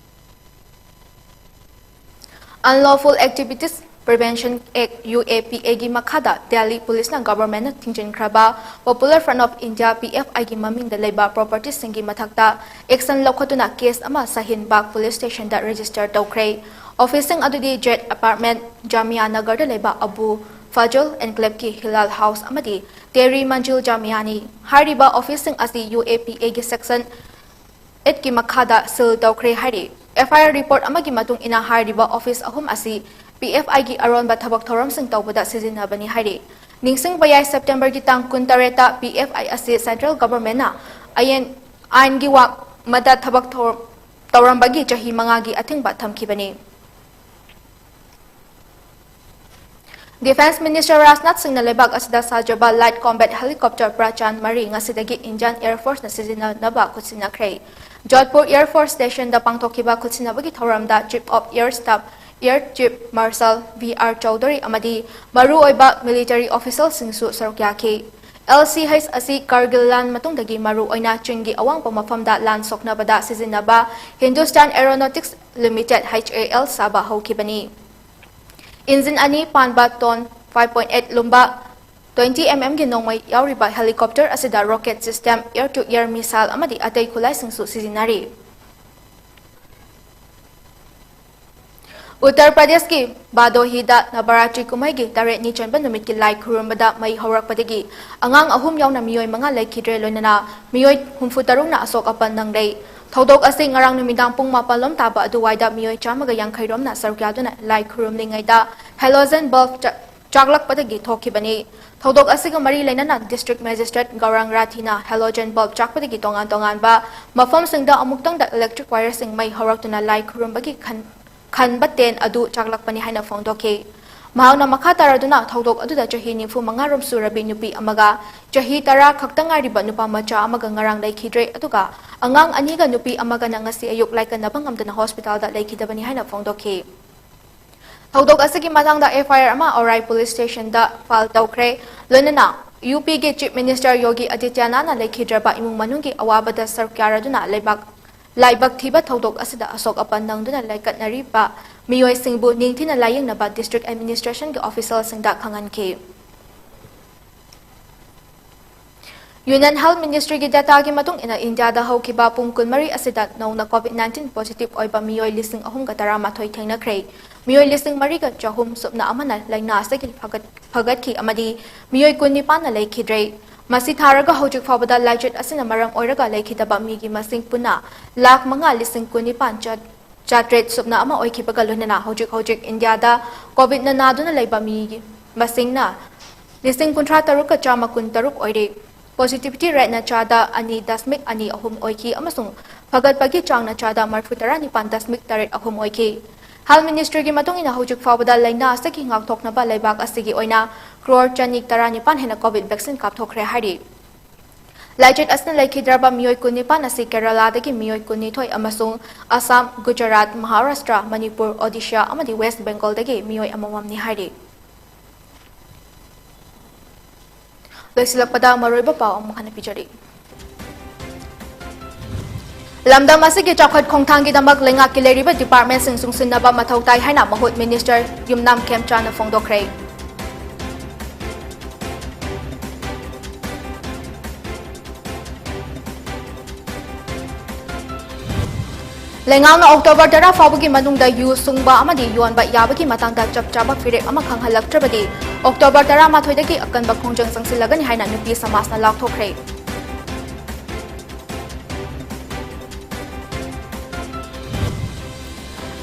Unlawful Activities Prevention Act, UAPAꯒꯤ ꯃꯈꯥꯗ ꯗꯦꯜꯂꯤ ꯄꯨꯂꯤꯁꯅ ꯒꯚꯔꯟꯃꯦꯟꯠꯅ ꯊꯤꯡꯖꯤꯟꯈ꯭ꯔꯕ Popular Front of India, PFIꯒꯤ ꯃꯃꯤꯡꯗ ꯂꯩꯕ ꯄ꯭ꯔꯣꯄꯔꯇꯤꯁꯤꯡꯒꯤ ꯃꯊꯛꯇ ꯑꯦꯛꯁꯟ ꯂꯧꯈꯠꯇꯨꯅ ꯀꯦꯁ ꯑꯃ ꯁꯍꯤꯟ ꯕꯥꯒ ꯄꯨꯂꯤꯁ ꯁ꯭ꯇꯦꯁꯟꯗ ꯔꯦꯖꯤꯁꯇꯔ ꯇꯧꯈ꯭ꯔꯦ꯫ ꯑꯣꯐꯤꯁꯁꯤꯡ ꯑꯗꯨꯗꯤ ꯖꯦꯠ ꯑꯦꯄꯥꯔꯠꯃꯦꯟ, ꯖꯥꯃꯤꯌꯥ ꯅꯒꯔꯗ ꯂꯩꯕ ꯑꯕꯨ ꯐꯖꯜ ꯑꯦꯟꯀ꯭ꯂꯦꯕꯀꯤ ꯍꯤꯂꯥꯜ ꯍꯥꯎꯁ ꯑꯃꯗꯤ ꯇꯦꯔꯤ ꯃꯟꯖꯤꯜ ꯖꯥꯃꯤꯌꯥꯅꯤ꯫ ꯍꯥꯏꯔꯤꯕ ꯑꯣꯐꯤꯁꯁꯤꯡ ꯑꯁꯤ UAPA ꯒꯤ ꯁꯦꯛꯁꯟ ꯑꯩꯠꯀꯤ ꯃꯈꯥꯗ ꯁꯤꯜ ꯇꯧꯈ꯭ꯔꯦ ꯍꯥꯏꯔꯤ꯫ FIR ꯔꯤꯄꯣꯔꯠ ꯑꯃꯒꯤ ꯃꯇꯨꯡ ꯏꯟꯅ ꯍꯥꯏꯔꯤꯕ ꯑꯣꯐꯤꯁ ꯑꯍꯨꯝ ꯑꯁꯤ PFI ꯒꯤ ꯑꯔꯣꯟꯕ ꯊꯕꯛ ꯊꯧꯔꯝꯁꯤꯡ ꯇꯧꯕꯗ ꯁꯤꯖꯤꯟꯅꯕꯅꯤ ꯍꯥꯏꯔꯤ꯫ ꯅꯤꯡꯁꯤꯡꯕ ꯌꯥꯏ, ꯁꯦꯞꯇꯦꯝꯕꯔꯒꯤ ꯇꯥꯡ ꯀꯨꯟꯇꯔꯦꯠꯇ PFI ꯑꯁꯤ ꯁꯦꯟꯇ꯭ꯔꯦꯜ ꯒꯚꯔꯟꯃꯦꯟꯠꯅ ꯑꯌꯦꯟ-, ꯑꯥꯏꯟꯒꯤ ꯋꯥꯡꯃꯗ ꯊꯕꯛ ꯊꯧ-, ꯇꯧꯔꯝꯕꯒꯤ ꯆꯍꯤ ꯃꯉꯥꯒꯤ ꯑꯊꯤꯡꯕ ꯊꯝꯈꯤꯕꯅꯤ꯫ ꯗꯤꯐꯦꯟꯁ ꯃꯤꯅꯤꯁꯇꯔ ꯔꯥꯖꯅꯥꯊ ꯁꯤꯡꯅ ꯂꯩꯕꯥꯛ ꯑꯁꯤꯗ ꯁꯥꯖꯕ ꯂꯥꯏꯠ ꯀꯣꯝꯕꯦꯠ ꯍꯦꯂꯤꯀꯣꯞꯇꯔ ꯄ꯭ꯔꯆꯥꯟ ꯃꯔꯤ ꯉꯁꯤꯗꯒꯤ ꯏꯟꯗꯤꯌꯟ ꯑꯦꯌꯔ ꯐꯣꯔꯁꯅ ꯁꯤꯖꯤꯟꯅꯅꯕ ꯈꯨꯠꯁꯤꯟꯅꯈ꯭ꯔꯦ꯫ ꯖꯣꯙꯄꯨꯔ ꯑꯦꯌꯔ ꯐꯣꯔꯁ ꯁ꯭ꯇꯦꯁꯟꯗ ꯄꯥꯡꯊꯣꯛꯈꯤꯕ ꯈꯨꯠꯁꯤꯟꯅꯕꯒꯤ ꯊꯧꯔꯝꯗ chief of air staff air chief martial V R Chaudhuri ꯑꯃꯗꯤ ꯃꯔꯨꯑꯣꯏꯕ ꯃꯤꯂꯤꯇꯔꯤ ꯑꯣꯐꯤꯁꯦꯜꯁꯤꯡꯁꯨ ꯁꯔꯨꯛ ꯌꯥꯈꯤ꯫ LCH ꯑꯁꯤ ꯀꯥꯔꯒꯤꯜ ꯂꯥꯟ ꯃꯇꯨꯡꯗꯒꯤ ꯃꯔꯨꯑꯣꯏꯅ ꯆꯤꯡꯒꯤ ꯑꯋꯥꯡꯕ ꯃꯐꯝꯗ ꯂꯥꯟ ꯁꯣꯛꯅꯕꯗ ꯁꯤꯖꯤꯟꯅꯕ ꯍꯤꯟꯗꯨꯁꯇꯥꯟ ꯑꯦꯔꯣꯅꯣꯇꯤꯛꯁ ꯂꯤꯃꯤꯇꯦꯗ, HAL, ꯁꯥꯕ ꯍꯧꯈꯤꯕꯅꯤ꯫ ꯏꯟꯖꯤꯟ ꯑꯅꯤ ꯄꯥꯟꯕ, ꯇꯣꯟ five point eight ꯂꯨꯝꯕ, twenty mmꯒꯤ ꯅꯣꯡꯃꯩ ꯌꯥꯎꯔꯤꯕ ꯍꯦꯂꯤꯀꯣꯞꯇꯔ ꯑꯁꯤꯗ rocket system, air to air missile ꯑꯃꯗꯤ ꯑꯇꯩ ꯈꯨꯠꯂꯥꯏꯁꯤꯡꯁꯨ ꯁꯤꯖꯤꯟꯅꯔꯤ꯫ ꯎꯠꯇꯔ ꯄ꯭ꯔꯗꯦꯁꯀꯤ ꯕꯥꯗꯣꯍꯤꯗ ꯅꯕꯔꯥꯇ꯭ꯔꯤ ꯀꯨꯝꯍꯩꯒꯤ ꯇꯔꯦꯠꯅꯤ ꯆꯟꯕ ꯅꯨꯃꯤꯠꯀꯤ ꯂꯥꯏ ꯈꯨꯔꯨꯝꯕꯗ ꯃꯩ ꯍꯧꯔꯛꯄꯗꯒꯤ ꯑꯉꯥꯡ ꯑꯍꯨꯝ ꯌꯥꯎꯅ ꯃꯤꯑꯣꯏ ꯃꯉꯥ ꯂꯩꯈꯤꯗ꯭ꯔꯦ, ꯂꯣꯏꯅꯅ ꯃꯤꯑꯣꯏ ꯍꯨꯝꯐꯨ ꯇꯔꯨꯛꯅ ꯑꯁꯣꯛ ꯑꯄꯟ ꯅꯪꯂꯦ꯫ ꯊꯧꯗꯣꯛ ꯑꯁꯤ ꯉꯔꯥꯡ ꯅꯨꯃꯤꯗꯥꯡ ꯄꯨꯡ ꯃꯥꯄꯜ ꯂꯣꯝ ꯇꯥꯕ ꯑꯗꯨꯋꯥꯏꯗ ꯃꯤꯑꯣꯏ ꯆꯥꯝꯃꯒ ꯌꯥꯡꯈꯩ ꯔꯣꯝꯅ ꯁꯔꯨꯛ ꯌꯥꯗꯨꯅ ꯂꯥꯏ ꯈꯨꯔꯨꯝꯂꯤꯉꯩꯗ ꯍꯦꯂꯣꯖꯦꯟ ꯕꯜꯕ ꯆ-, ꯆꯥꯛꯂꯛꯄꯗꯒꯤ ꯊꯣꯛꯈꯤꯕꯅꯤ꯫ ꯊꯧꯗꯣꯛ ꯑꯁꯤꯒ ꯃꯔꯤ ꯂꯩꯅꯅ ꯗꯤꯁꯇ꯭ꯔꯤꯛ ꯃꯦꯖꯤꯁꯇ꯭ꯔꯦꯠ ꯒꯧꯔꯥꯡ ꯔꯥꯊꯤꯅ ꯍꯦꯂꯣꯖꯦꯟ ꯕꯜꯕ ꯆꯥꯛꯄꯗꯒꯤ ꯇꯣꯉꯥꯟ ꯇꯣꯉꯥꯟꯕ ꯃꯐꯝꯁꯤꯡꯗ ꯑꯃꯨꯛꯇꯪꯗ ꯏꯂꯦꯛꯇ꯭ꯔꯤꯛ ꯋꯥꯌꯔꯁꯤꯡ ꯃꯩ ꯍꯧꯔꯛꯇꯨꯅ ꯂꯥꯏ ꯈꯨꯔꯨꯝꯕꯒꯤ ꯈꯟ-, ꯈꯟꯕ ꯇꯦꯟ ꯑꯗꯨ ꯆꯥꯛꯂꯛꯄꯅꯤ ꯍꯥꯏꯅ ꯐꯣꯡꯗꯣꯛꯈꯤ꯫ ꯃꯍꯥꯛꯅ ꯃꯈꯥ ꯇꯥꯔꯗꯨꯅ ꯊꯧꯗꯣꯛ ꯑꯗꯨꯗ ꯆꯍꯤ ꯅꯤꯐꯨ ꯃꯉꯥ ꯔꯣꯝ ꯁꯨꯔꯕꯤ ꯅꯨꯄꯤ ꯑꯃꯒ ꯆꯍꯤ ꯇꯔꯥ ꯈꯛꯇ ꯉꯥꯏꯔꯤꯕ ꯅꯨꯄꯥ ꯃꯆꯥ ꯑꯃꯒ ꯉꯔꯥꯡ ꯂꯩꯈꯤꯗ꯭ꯔꯦ, ꯑꯗꯨꯒ ꯑꯉꯥꯡ ꯑꯅꯤꯒ ꯅꯨꯄꯤ ꯑꯃꯒꯅ ꯉꯁꯤ ꯑꯌꯨꯛ ꯂꯥꯏꯀꯠꯅꯕ ꯉꯝꯗꯅ ꯍꯣꯁꯄꯤꯇꯥꯜꯗ ꯂꯩꯈꯤꯗꯕꯅꯤ ꯍꯥꯏꯅ ꯐꯣꯡꯗꯣꯛꯈꯤ꯫ ꯊꯧꯗꯣꯛ ꯑꯁꯤꯒꯤ ꯃꯇꯥꯡꯗ FIR ꯑꯃ ꯑꯣꯔꯥꯏ ꯄꯨꯂꯤꯁ ꯁ꯭ꯇꯦꯁꯟꯗ ꯐꯥꯏꯜ ꯇꯧꯈ꯭ꯔꯦ꯫ ꯂꯣꯏꯅꯅ UPꯒꯤ ꯆꯤꯐ ꯃꯤꯅꯤꯁꯇꯔ ꯌꯣꯒꯤ ꯑꯗꯤꯇ꯭ꯌꯅꯥꯊꯅ ꯂꯩꯈꯤꯗ꯭ꯔꯕ ꯏꯃꯨꯡ ꯃꯅꯨꯡꯒꯤ ꯑꯋꯥꯕꯗ ꯁꯔꯨꯛ ꯌꯥꯔꯗꯨꯅ ꯂꯩꯕꯥꯛ, ꯂꯥꯏꯕꯛ ꯊꯤꯕ ꯊꯧꯗꯣꯛ ꯑꯁꯤꯗ ꯑꯁꯣꯛ ꯑꯄꯟ ꯅꯪꯗꯨꯅ ꯂꯩꯀꯠꯅꯔꯤꯕ ꯃꯤꯑꯣꯏꯁꯤꯡꯕꯨ ꯅꯤꯡꯊꯤꯅ ꯂꯥꯌꯦꯡꯅꯕ ꯗꯤꯁꯇ꯭ꯔꯤꯛ ꯑꯦꯗꯃꯤꯅꯤꯁꯇ꯭ꯔꯦꯁꯟꯒꯤ ꯑꯣꯐꯤꯁꯦꯜꯁꯤꯡꯗ ꯈꯪꯍꯟꯈꯤ꯫ Union Health Ministryꯒꯤ dataꯒꯤ ꯃꯇꯨꯡ ꯏꯟꯅ, ꯏꯟꯗꯤꯌꯥꯗ ꯍꯧꯈꯤꯕ ꯄꯨꯡ ꯀꯨꯟꯃꯔꯤ ꯑꯁꯤꯗ ꯅꯧꯅ COVID nineteen positive ꯑꯣꯏꯕ ꯃꯤꯑꯣꯏ ꯂꯤꯁꯤꯡ ꯑꯍꯨꯝꯒ ꯇꯔꯥꯃꯥꯊꯣꯏ ꯊꯦꯡꯅꯈ꯭ꯔꯦ꯫ ꯃꯤꯑꯣꯏ ꯂꯤꯁꯤꯡ ꯃꯔꯤꯒ ꯆꯍꯨꯝ ꯁꯨꯞꯅ ꯑꯃꯅ ꯂꯥꯏꯅꯥ ꯑꯁꯤꯗꯒꯤ ꯐꯒꯠ-, ꯐꯒꯠꯈꯤ ꯑꯃꯗꯤ ꯃꯤꯑꯣꯏ ꯀꯨꯟꯅꯤꯄꯥꯟꯅ ꯂꯩꯈꯤꯗ꯭ꯔꯦ꯫ ꯃꯁꯤ ꯊꯥꯔꯒ ꯍꯧꯖꯤꯛ ꯐꯥꯎꯕꯗ ꯂꯥꯏꯆꯠ ꯑꯁꯤꯅ ꯃꯔꯝ ꯑꯣꯏꯔꯒ ꯂꯩꯈꯤꯗꯕ ꯃꯤꯒꯤ ꯃꯁꯤꯡ ꯄꯨꯟꯅ ꯂꯥꯈ ꯃꯉꯥ ꯂꯤꯁꯤꯡ ꯀꯨꯟꯅꯤꯄꯥꯟ ꯆꯥ-, ꯆꯥꯇ꯭ꯔꯦꯠ ꯁꯨꯞꯅ ꯑꯃ ꯑꯣꯏꯈꯤꯕꯒ ꯂꯣꯏꯅꯅ ꯍꯧꯖꯤꯛ ꯍꯧꯖꯤꯛ ꯏꯟꯗꯤꯌꯥꯗ COVIDꯅ ꯅꯥꯗꯨꯅ ꯂꯩꯕ ꯃꯤꯒꯤ ꯃꯁꯤꯡꯅ ꯂꯤꯁꯤꯡ ꯀꯨꯟꯊ꯭ꯔꯥ ꯇꯔꯨꯛꯀ ꯆꯥꯝꯃ ꯀꯨꯟꯇꯔꯨꯛ ꯑꯣꯏꯔꯦ꯫ Positivity rateꯅ ꯆꯥꯗ ꯑꯅꯤ ꯗꯁꯃꯤꯛ ꯑꯅꯤ ꯑꯍꯨꯝ ꯑꯣꯏꯈꯤ ꯑꯃꯁꯨꯡ ꯐꯒꯠꯄꯒꯤ ꯆꯥꯡꯅ ꯆꯥꯗ ꯃꯔꯤꯐꯨ ꯇꯔꯥꯅꯤꯄꯥꯟ ꯗꯁꯃꯤꯛ ꯇꯔꯦꯠ ꯑꯍꯨꯝ ꯑꯣꯏꯈꯤ꯫ Health Ministryꯒꯤ ꯃꯇꯨꯡ ꯏꯟꯅ, ꯍꯧꯖꯤꯛ ꯐꯥꯎꯕꯗ ꯂꯥꯏꯅꯥ ꯑꯁꯤꯒꯤ ꯉꯥꯛꯊꯣꯛꯅꯕ ꯂꯩꯕꯥꯛ ꯑꯁꯤꯒꯤ ꯑꯣꯏꯅ ꯀ꯭ꯔꯣꯔ ꯆꯅꯤ ꯇꯔꯥꯅꯤꯄꯥꯟ ꯍꯦꯟꯅ COVID vaccine ꯀꯥꯞꯊꯣꯛꯈ꯭ꯔꯦ ꯍꯥꯏꯔꯤ꯫ ꯂꯥꯏꯆꯠ ꯑꯁꯤꯅ ꯂꯩꯈꯤꯗ꯭ꯔꯕ ꯃꯤꯑꯣꯏ ꯀꯨꯟꯅꯤꯄꯥꯟ ꯑꯁꯤ ꯀꯦꯔꯂꯥꯗꯒꯤ ꯃꯤꯑꯣꯏ ꯀꯨꯟꯅꯤꯊꯣꯏ ꯑꯃꯁꯨꯡ ꯑꯁꯥꯝ, ꯒꯨꯖꯔꯥꯠ, ꯃꯍꯥꯔꯥꯁꯇ꯭ꯔ, ꯃꯅꯤꯄꯨꯔ, ꯑꯣꯗꯤꯁꯥ ꯑꯃꯗꯤ ꯋꯦꯁ ꯕꯦꯡꯒꯣꯜꯗꯒꯤ ꯃꯤꯑꯣꯏ ꯑꯃꯃꯝꯅꯤ ꯍꯥꯏꯔꯤ꯫ ꯂꯣꯏꯁꯤꯜꯂꯛꯄꯗ ꯃꯔꯨꯑꯣꯏꯕ ꯄꯥꯎ ꯑꯃꯨꯛ ꯍꯟꯅ ꯄꯤꯖꯔꯤ꯫ ꯂꯝꯗꯝ ꯑꯁꯤꯒꯤ ꯆꯥꯎꯈꯠ ꯈꯣꯡꯊꯥꯡꯒꯤꯗꯃꯛ ꯂꯩꯉꯥꯛꯀꯤ ꯂꯩꯔꯤꯕ departmentꯁꯤꯡ ꯆꯨꯡꯁꯤꯟꯅꯕ ꯃꯊꯧ ꯇꯥꯏ ꯍꯥꯏꯅ ꯃꯍꯨꯠ minister ꯌꯨꯝꯅꯥꯝ ꯈꯦꯝꯆꯥꯅ ꯐꯣꯡꯗꯣꯛꯈ꯭ꯔꯦ꯫ ꯂꯩꯉꯥꯛꯅ October ꯇꯔꯥ ꯐꯥꯎꯕꯒꯤ ꯃꯅꯨꯡꯗ ꯌꯨ ꯁꯨꯡꯕ ꯑꯃꯗꯤ ꯌꯣꯟꯕ ꯌꯥꯕꯒꯤ ꯃꯇꯥꯡꯗ ꯆꯞ ꯆꯥꯕ ꯐꯤꯔꯦꯞ ꯑꯃ ꯈꯪꯍꯜꯂꯛꯇ꯭ꯔꯕꯗꯤ October ꯇꯔꯥꯃꯥꯊꯣꯏꯗꯒꯤ ꯑꯀꯟꯕ ꯈꯣꯡꯖꯪ ꯆꯪꯁꯤꯜꯂꯒꯅꯤ ꯍꯥꯏꯅ ꯅꯨꯄꯤ ꯁꯃꯥꯖꯅ ꯂꯥꯎꯊꯣꯛꯈ꯭ꯔꯦ꯫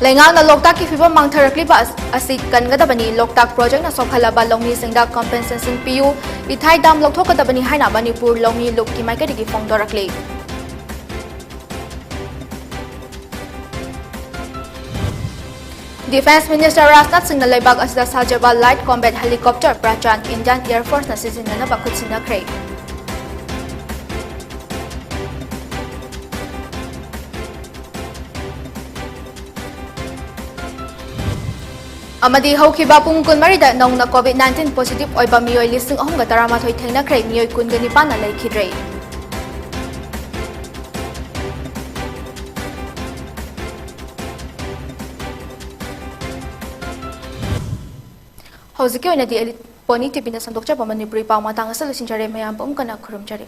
ꯂꯩꯉꯥꯛꯅ ꯂꯣꯛꯇꯥꯛꯀꯤ ꯐꯤꯕꯝ ꯃꯥꯡꯊꯔꯛꯂꯤꯕ ꯑꯁ-, ꯑꯁꯤ ꯀꯟꯒꯗꯕꯅꯤ, ꯂꯣꯛꯇꯥꯛ projectꯅ ꯁꯣꯛꯍꯜꯂꯕ ꯂꯧꯃꯤꯁꯤꯡꯗ compensation ꯄꯤꯌꯨ, ꯏꯊꯥꯏ dam ꯂꯧꯊꯣꯛꯀꯗꯕꯅꯤ ꯍꯥꯏꯅ ꯃꯅꯤꯄꯨꯔ ꯂꯧꯃꯤ ꯂꯨꯞꯀꯤ ꯃꯥꯏꯀꯩꯗꯒꯤ ꯐꯣꯡꯗꯣꯔꯛꯂꯤ꯫ Defence Minister ꯔꯥꯖꯅꯥꯊ ꯁꯤꯡꯅ ꯂꯩꯕꯥꯛ ꯑꯁꯤꯗ ꯁꯥꯖꯕ light combat helicopter ꯄ꯭ꯔꯆꯥꯟ Indian Air Forceꯅ ꯁꯤꯖꯤꯟꯅꯅꯕ ꯈꯨꯠꯁꯤꯟꯅꯈ꯭ꯔꯦ꯫ ꯑꯃꯗꯤ ꯍꯧꯈꯤꯕ ꯄꯨꯡ ꯀꯨꯟꯃꯔꯤꯗ ꯅꯧꯅ COVID nineteen positive ꯑꯣꯏꯕ ꯃꯤꯑꯣꯏ ꯂꯤꯁꯤꯡ ꯑꯍꯨꯝꯒ ꯇꯔꯥꯃꯥꯊꯣꯏ ꯊꯦꯡꯅꯈ꯭ꯔꯦ, ꯃꯤꯑꯣꯏ ꯀꯨꯟꯒ ꯅꯤꯄꯥꯟꯅ ꯂꯩꯈꯤꯗ꯭ꯔꯦ꯫ ꯍꯧꯖꯤꯛꯀꯤ ꯑꯣꯏꯅꯗꯤ ꯑꯦꯂꯤ-, ꯄꯣꯅꯤ ꯇꯤꯚꯤꯅ ꯁꯟꯗꯣꯛꯆꯕ ꯃꯅꯤꯄꯨꯔꯤ ꯄꯥꯎ ꯃꯇꯥꯡ ꯑꯁꯤ ꯂꯣꯏꯁꯤꯟꯖꯔꯦ꯫ ꯃꯌꯥꯝꯕꯨ ꯑꯃꯨꯛ ꯍꯟꯅ ꯈꯨꯔꯨꯝꯖꯔꯤ꯫